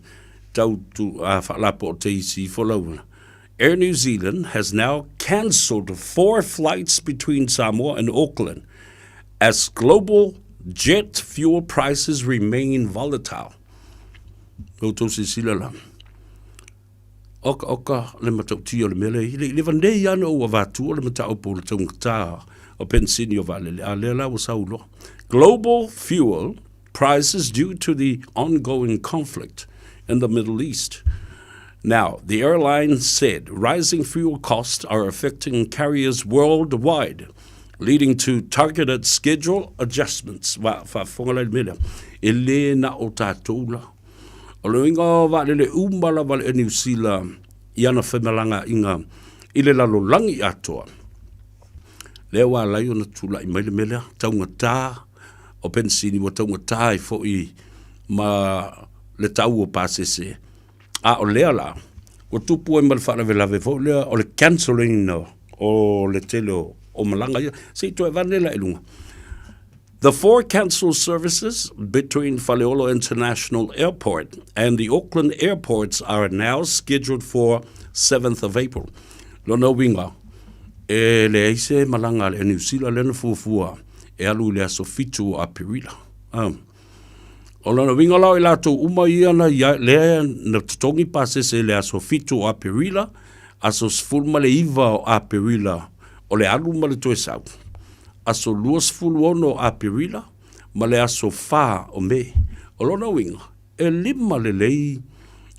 tau tu a faalapo te isi ifo lau Air New Zealand has now cancelled four flights between Samoa and Auckland as global jet fuel prices remain volatile. Outou silasila la. Oka oka le matautia o le mea lea i le leva nei lava na ou avatua le mataupu o le taugata o penisini o vaalele, a lea la ua sau loa. Global fuel prices due to the ongoing conflict in the Middle East. Now, the airline said rising fuel costs are affecting carriers worldwide, leading to targeted schedule adjustments. Wa, faafofoga la i le mea lea. E le na o tatou la. O le uiga o vaalele uma lava le Air New Zealand i ana femalagaaiga i le lalolagi atoa. Lea ua ala ai ona tulai mai le mea lea, taugata o penisini ua taugata ai foi ma le tau o pasese. A o lea la, ua tupu ai ma le faalavelave foi lea o le cancelling o le tele o malaga ia. Se i toe avane la i luga. The four cancelled services between Faleolo International Airport and the Auckland airports are now scheduled for 7th of April. Lona uiga, e leai se malaga a le Air New Zealand lea na fuafua e alu i le aso 7 o Aperila. Um, o lona uiga la o i latou uma ia na ia, lea na totogi pasese i le aso 7 o Aperila, aso 19 o Aperila o le alu ma le toe sau. aso 26 o Aperila ma le aso 4 o Me. O lona uiga, e lima lelei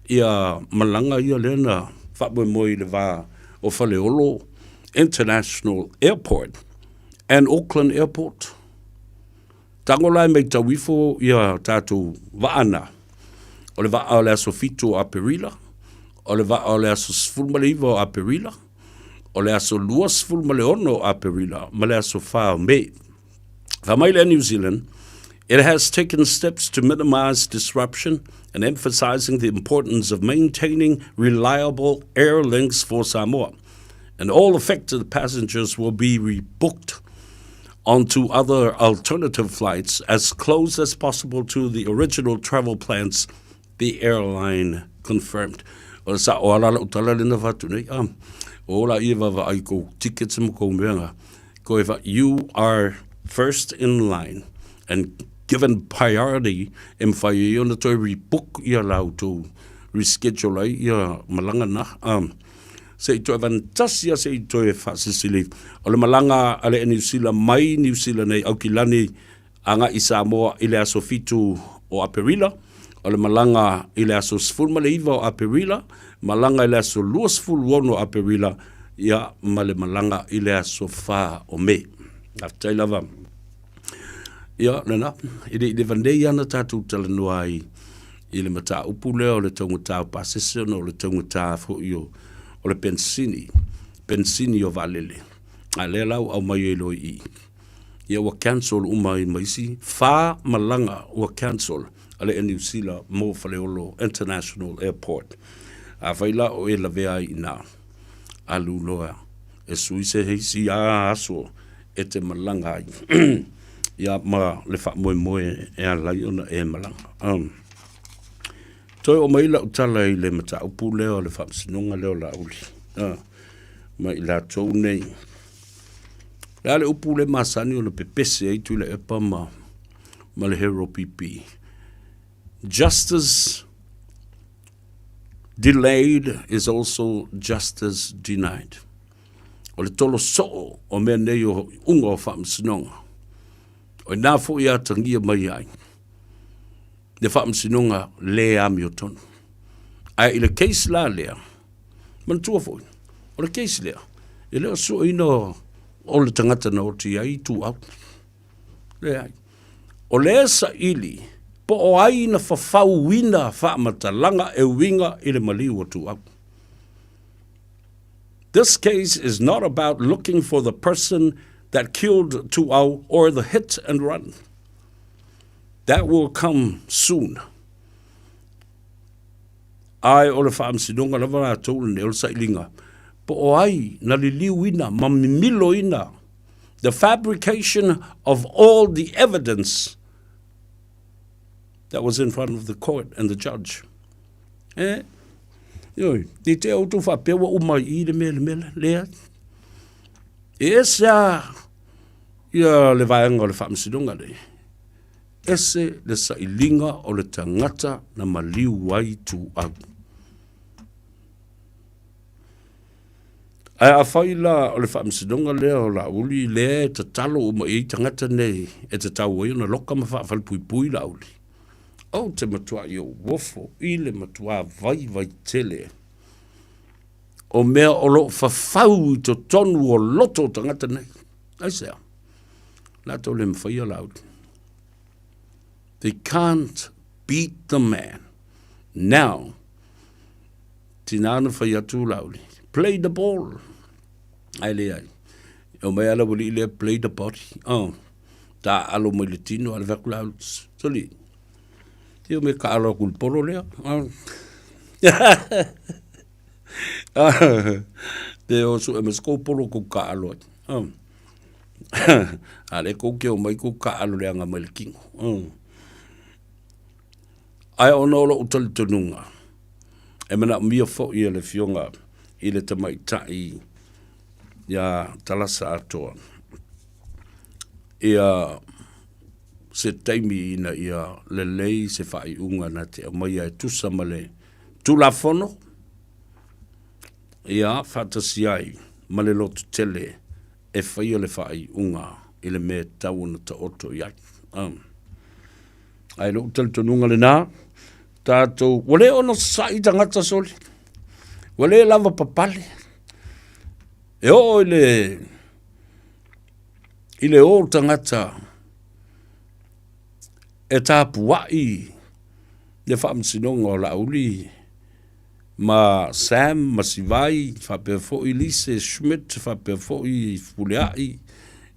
ia malaga ia lea na faamoemoe i le va o Faleolo International Airport and Auckland Airport. Tago la e matau ifo ia tatou vaa na, o le vaa o le aso 7 o Aperila, o le vaa o le aso 19 o Aperila, o le aso 26 o Aperila ma le aso 4 o Me. Fai mai le Air New Zealand, It has taken steps to minimize disruption and emphasizing the importance of maintaining reliable air links for Samoa. And all affected passengers will be rebooked onto other alternative flights as close as possible to the original travel plans. The airline confirmed. O le sa'o lava la lau tala lea na avatu nei, ah, o la ia vaavaai i kou tickets ma kou mea na, koe fa, you are first in line and given priority e mawhai ai ona toe rebook ia la outou, reschedule ai ia malaga na. Ah, se i toe vantasi a se i toe faasilasila ifo. O le malaga a le Air New Zealand mai Niu Sila nei Aukilani agai i Samoa i le aso 7 o Aperila, o le malaga i le aso 19 o Aperila, malaga i le aso 26 o Aperila, ia ma le malaga i le aso 4 o Me. Faafetai lava. Ia, lena, e le i leva nei ana tatou talanoa ai i le mataupu lea o le taugata o pasese ona o le taugata foi o, o le penisini, penisini o vaalele. A lea la ua aumai ai loa i i. Ia ua cancel uma ai ma isi fa malaga ua cancel a le Air New Zealand mo Faleolo International Airport. Afai la o e lavea ai i ina, alu loa e sui se isi a aso e te malaga ai ia ma le faamoemoe e ala ai ona e malaga. Um, toe o mai lau tala i le mataupu lea o le faamasinoga lea o Laauli. Uh, ma i latou nei. Le a le upu le masani ona pepese ai Tuilaepa ma, ma le Hero PP. Justice delayed is also justice denied. O le tolo soo o mea nei o iuga o faamasinoga. O ina foi e atagia mai ai le faamasinoga le amiotonu. Ae i le case la lea, manatua foi, o le case lea, e le o sueina o le tagata na oti ai ituau. Leai. O le saili po o ai na fafauina faamatalaga e uiga i le maliu o Tuau. This case is not about looking for the person that killed Tuau or the hit and run. That will come soon. Ae o le faamasinoga lava latou lenei o le sailiga po o ai na liliuina ma mimiloina the fabrication of all the evidence that was in front of the court and the judge. Eh, oi, i te au tō whapea ua uma i le mea le mea lea. E ese a ia le vaega o le faamasinoga nei. Ese le sailiga o le tagata na maliu ai Tuau. Ae afai la o le faamasinoga lea o Laauli lea e tatalo uma i ai tagata nei e tatau ai ona loka ma faafalepuipui Laauli, ou te matuai ou ofo i le matuā vaivai tele o mea o lo o fafau i totonu o loto o tagata nei. Aisea? Latou le mafaia Laauli. They can't beat the man. Now, tina na fai atu Laauli, play the ball. Ae leai. E omai ala ua lii lea play the body. Oh. Ta alo mai le tino, ale fai atu Laauli, soli. Tio me ka alo aku le polo lea. Oh. Te o su e mas kou polo kou ka alo ai. Oh. A le kou ke o mai kou ka alo leaga mai le kino. Oh. Ae ona o lo'u talitonuga, e manaomia foi e le Afioga i le Tamaitai iā Talasa Atoa ia se taimi ina ia lelei se faaiuga na te aumaia e tusa ma le Tulafono, ia faatasi ai ma le lototele e faia le faaiuga i le mea e tatau ona taoto i ai. Ae lou talitonuga lena, tatou, ua le onosai tagata soli, ua le lava papale. E oo i le, i le o tagata e tapuai le faamasinoga o Laauli ma Sam ma Sivai, faapea foi Lise Schmidt, faapea foi Fepuleai,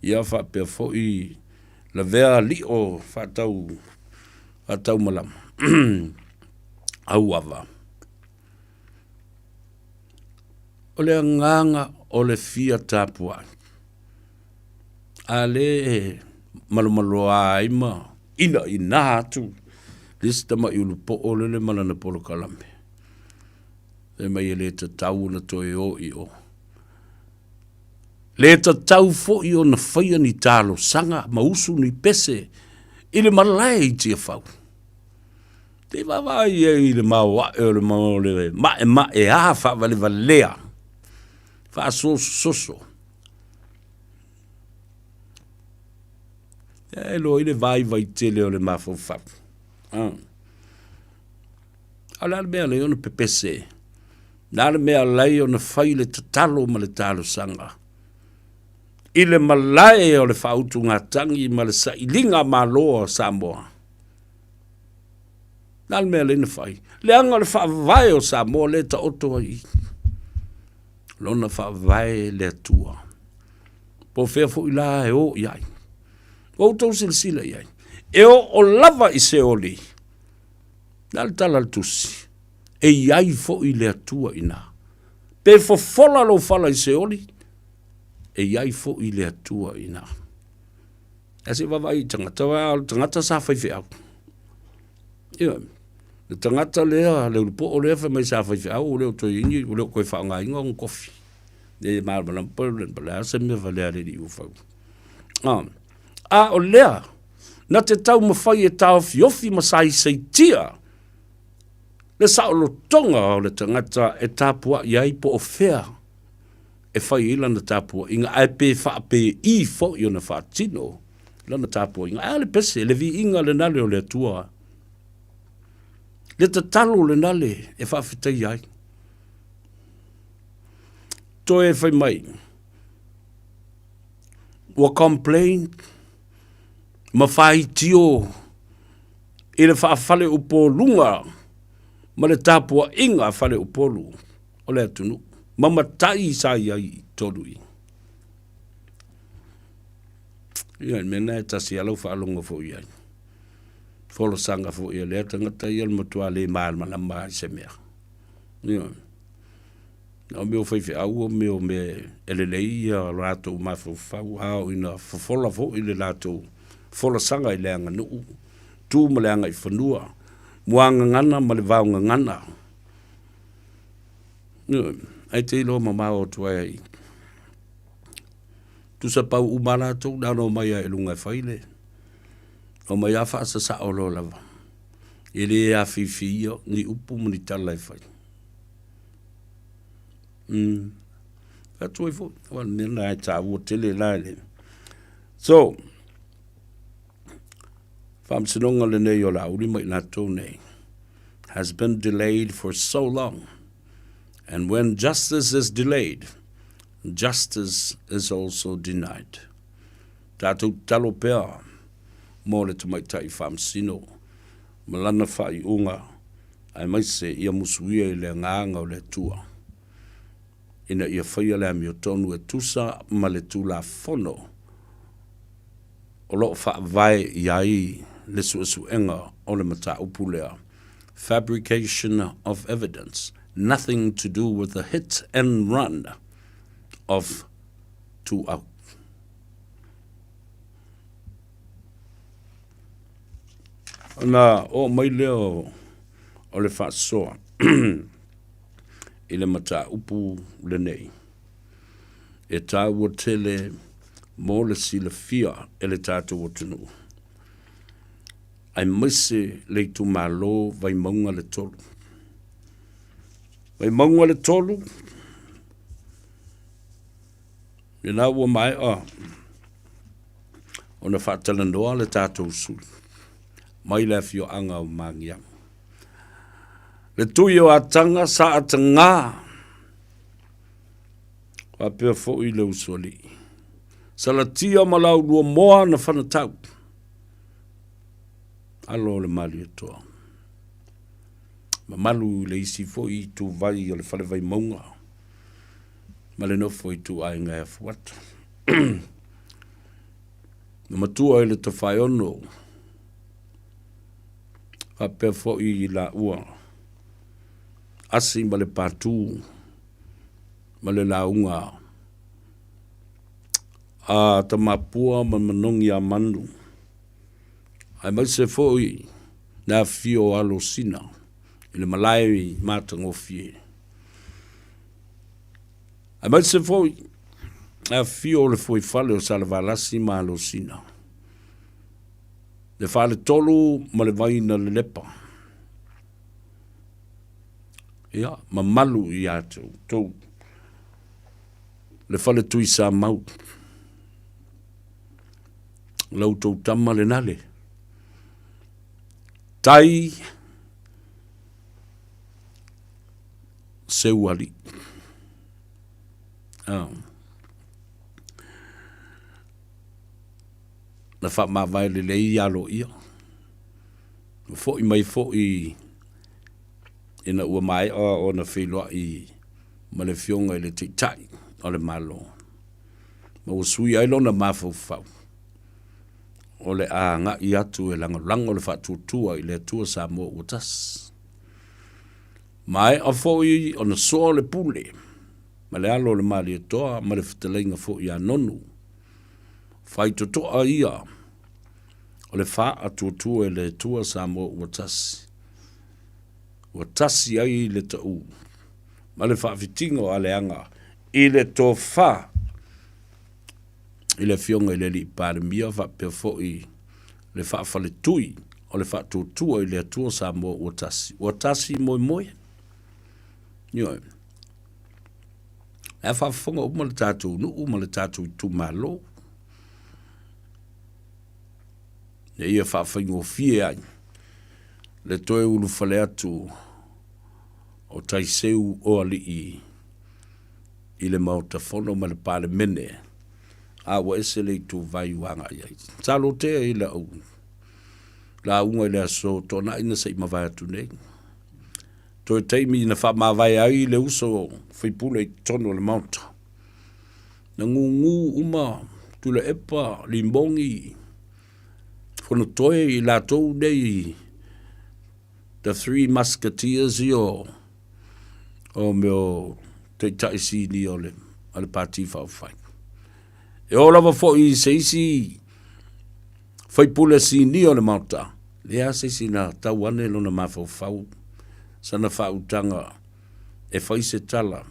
ia faapea foi Lavea Lio faatau faatau malama auava. O le agaga o le fia tapuai, a le e malomaloa ai ma inaina atu. Le isi tamaʻi ulupoo lele ma lana polokalame. Fai mai e le tatau ona toe o i o. Le tatau foi ona faia ni talosaga ma usu ni pese i le malae i Tiafau. Te i vaavaai ai i le maoae o le o le maemaea faavalevalea, faasososo. E iloa ai le vaivai tele o le mafaufau. A o le a le mea lea ona pepese? Le a le mea alai ona fai le tatalo ma le talosaga i le malae o le faautugatagi ma le sailiga malo a Samoa? Le a le mea lea na fai? Leaga o le faavae o Samoa lea e taoto ai i lona faavae le Atua. Po o fea foi la e o i ai. Ua outou silasila i ai. E oo lava i Seoli. Le a le tala a le tusi? E i ai foi le Atua i ina. Pe fofola lou fala i Seoli, e i ai foi le Atua i ina. Ae se i vaavaai i tagata, aua o le tagata sa faifeau. Ioe. Le tagata lea, le ulupoo lea fai mai sa faifeau, ua le o toe i ai ni, ua le o toe faaaogaina ona kofi. Le malamalama po o le a se mea valea a le alii ua fau. A o lea, na te taumafai e taofiofi ma saisaitia le saolotoga o le tagata e tapuai ai po o fea e fai ai lana tapuaiga, ae pe faapei foi ona faatino lana tapuaiga. Ae a le pese, le viiga lena le o le Atua, le tatalo lena le e faafetaia ai. Toe fai mai, ua complain ma faitio i le faafaleupoluga ma le tapuaiga a faleupolu o le atunuu ma matai sa i ai i totonu i. Ia, le mea lena e tasi lava lau faalogo foi i ai. Folasaga foi a lea tagata ia o le matua le malamalama lava i se mea. Ioe. O mea o faifeau o mea o mea e lelei ia latou mafaufau, a oo ina fofola foi le latou folasaga i le aganuu, tu ma le agaifanua, muagagana ma le vaogagana. Ioe. Ae te iloa mamao atu ai tusa pau uma lava latou, na ona omai lava i luga e fai le, omai lava faasasao loa lava. E le afifiia ni upu ma ni tala e fai. Mm. Atu ai foi, o le mea lena e taua tele la le. So, faamasinoga lenei o Laauli ma i latou nei has been delayed for so long. And when justice is delayed, justice is also denied. Tatou tatalo pea mo le tamaitai faamasino ma lana faaiuga aemaise ia musuia i le agaga o le Atua ina ia faia le amiotonu e tusa ma le Tulafono o lo o faavae i ai le suesuega o le mataupu lea, fabrication of evidence, nothing to do with the hit and run of Tuau. Ona oo mai lea o le faasoa i le mataupu lenei, e taua tele mo le silafia e le tatou atunuu, aemaise le itumalo Vaimauga le 3. Vaimauga le 3, lena ua maea ona faatalanoa le tatou sui mai le afioaga o Magiagi. Le tui o Ataga sa atagā faapea foi le usoalii. Salatia ma Laulua moa na fanatau. Alo o le Malietoa. Mamalu i le isi foi ituvai o le Fale Vaimauga ma le nofo ituaiga e afu atu. Na matua i le Tafaeono faapea foi i laua Asi ma le Patu ma le lauga a Tamapua ma Manogi a Manu, aemaise foi Le afifio o Alosina i le malae matagofie. Aemaise foi le afifio o le fuaifale o Salevalasi ma Alosina, le faletolu ma le vai na lelepa. Ia, mamalu ia te outou le fale Tuisamau, la outou tama lena le tai Seualii. Ah. Na faamavae lelei aloaia. Ua foi mai foi ina ua maea ona feiloai ma le Afioga i le Taitai o le Malo, ma ua suia ai lona mafaufau o le a agai atu e lagolago le faatuatua i le Atua Samoa ua tasi. Maea foi ona soa le pule ma le alo o le Malietoa ma le fetalaiga foi ia Nonu. Faitotoa ia o le faatuatua i le Atua Samoa ua tasi. Ua tasi ai le taʻu ma le faafitiga o aleaga i le tofa i le Afioga i le Alii Palemia faapea foi le faafaletui o le faatuatua i le Atua Samoa ua tasi. Ua tasi moemoe. Ioe. Ae faafofoga uma le tatou nuu ma le tatou itumalo. Ina ia faafaigofie ai le toe ulufale atu o Taiseu o alii i le Maota Fono ma le Palemene, a ua ese le ituvai ua agai ai. Sa lotea i lau lauga i le aso Toonai na se i mavae atu nei. Toe taimi na faamavae ai le uso faipule i totonu o le Maota. Na gūgū uma Tuilaepa, Limogi, Fonotoe i latou nei The Three Musketeers ia o mea o taitai sinia o le, o le Pati Faaupufai. E oo lava foi i se isi faipule sinia o le Maota, leai se isi na tau ane lona mafaufau, sana faautaga e fai se tala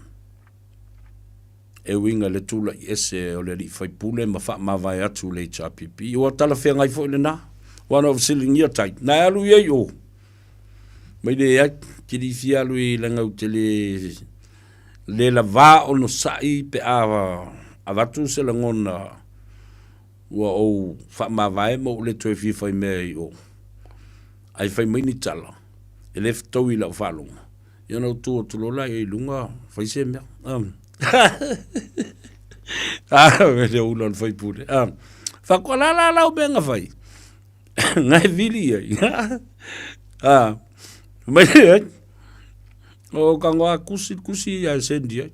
e uiga i le tulai ese o le alii faipule ma faamavae atu le HRPP. Ua talafeagai foi lena, aua na ou fesiligia tai, na e alu i ai o? Mai leai, te le fia alu i leaga ou te le le lavā onosai pe a avatu se lagona ua ou faamavae ma ua le toe fia fai mea i o. Ae fai mai ni tala, e le fetaui i lau faalogo. Ia ona ou tu atu loa lea i luga fai se mea. Ah, le ula o le faipule. Ah, faatoa la la lau mea na fai. Na e vili ai. Ah, mai ai. O ka ngoa kusi kusi ia sendi ai.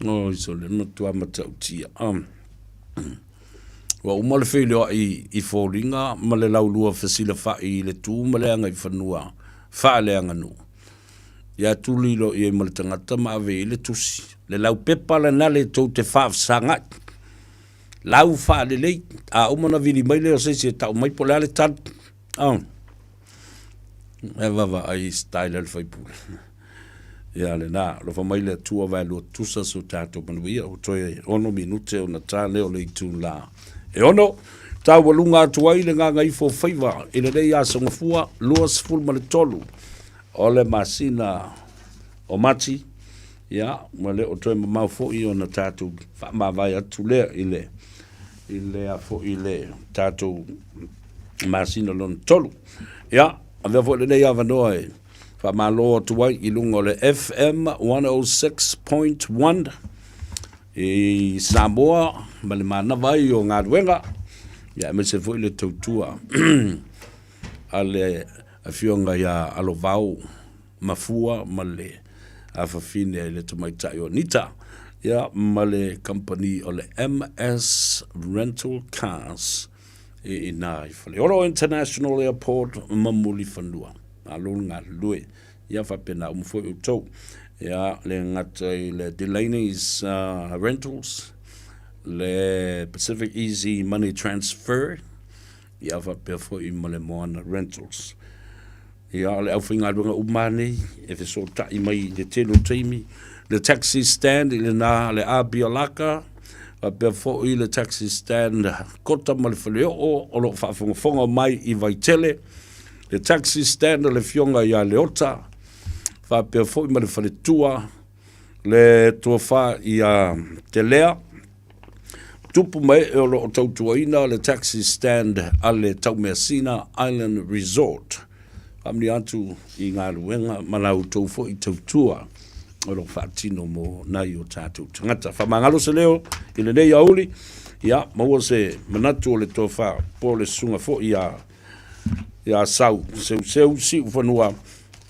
O iso le matua matautia. Ah. Ua uma le feiloai i foliga ma le laulua fesilafa'i i le tu ma le agaifanua faaleaganuu. Ia tulilo i ai ma le tagata ma ave i ai le tusi, le laupepa lena le tou te faafesaga'i. Lau faalelei, a uma ona vili mai lea o se isi e tau mai po o le a le tali. Oh. E vaavaai i style a le faipule. Ia lena, alofa mai le Atua vaelua tusa so tatou manuia, ua toe 6 minute ona ta lea o le itula e 6. Taualuga atu ai le gagaifo faiva i lenei aso Gafua 23 o le masina o Mati. Ia, ua le o toe mamao foi ona tatou faamavae atu lea i le i le a foi le tatou masina lona tolu. Ia, avea foi lenei avanoa e faamalo atu ai i luga o le FM 106.1 i Samoa ma le manava ai o galuega, ia aemaise foi le tautua a le Afioga ia Alovao Mafua ma le afafine i le tamaitai o Anita, ia ma le kamupani o le MS Rental Cars i ina i Faleolo International Airport ma Mulifanua. Malo le galulue. Ia faapena uma foi outou. Ia le gata i le Delaney's Rentals, le Pacific Easy Money Transfer, ia faapea foi ma le Moana Rentals. Ia, o le aufaigaluega uma lava nei e fesootai mai i le tele o taimi, le taxi stand i lena le Abialaka, faapea foi le taxi stand Kota ma le Faleoo o lo o faafogafoga mai i Vaitele, le taxi stand a le Afioga ia Leota, faapea foi ma le faletua le tofa ia Telea, Tupu ma ee o lo o tautuaina le taxi stand a le Taumeasina Island Resort. Faamanuia atu i galuega ma la outou foi tautua o lo o faatino mo nai o tatou tagata. Faamagalo se leo i lenei aoauli, ia maua se manatu o le tofa po o le susuga foi ia ia Sau Seuseu Siufanua,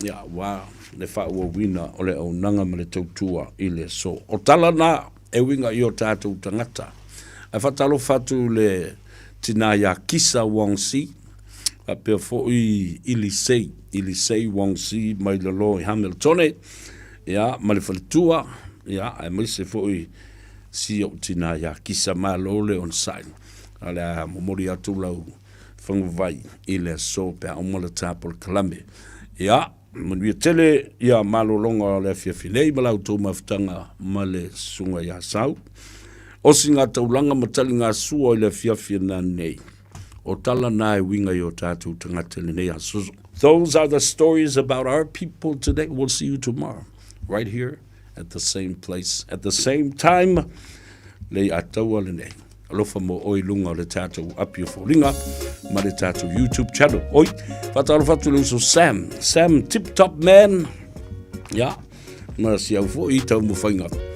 ia aua le faaauauina o le auaunaga ma le tautua i le aso. O tala na e uiga i o tatou tagata. Ae faatalofa atu i le tina ia Kisa Wong Si, faapea foi Ilisei, Ilisei Wong Si mai lalo i Hamiltone, ia, ma le faletua, ia, aemaise foi si ou tina ia Kisa. Malo le onosai. O le a momoli atu lau faguvai i le aso pe a uma le ta polokalame. Ia, manuia tele ia malologa o le afiafi nei ma la outou mafutaga ma le susuga ia Sau. Osi ngā taulanga ma tali ngā sua i le afiafi na nei. O tala nā e uiga i o tātou tagata i lenei aso. Those are the stories about our people today. We'll see you tomorrow, right here at the same place, at the same time. Lei a taua lenei. Alofa mo oe i lunga o le tātou api o Foliga ma le tātou YouTube channel. Oi, whātalofa atu le uso Sam. Sam Tip Top Man. Ya, ma si au foi i taumawhainga.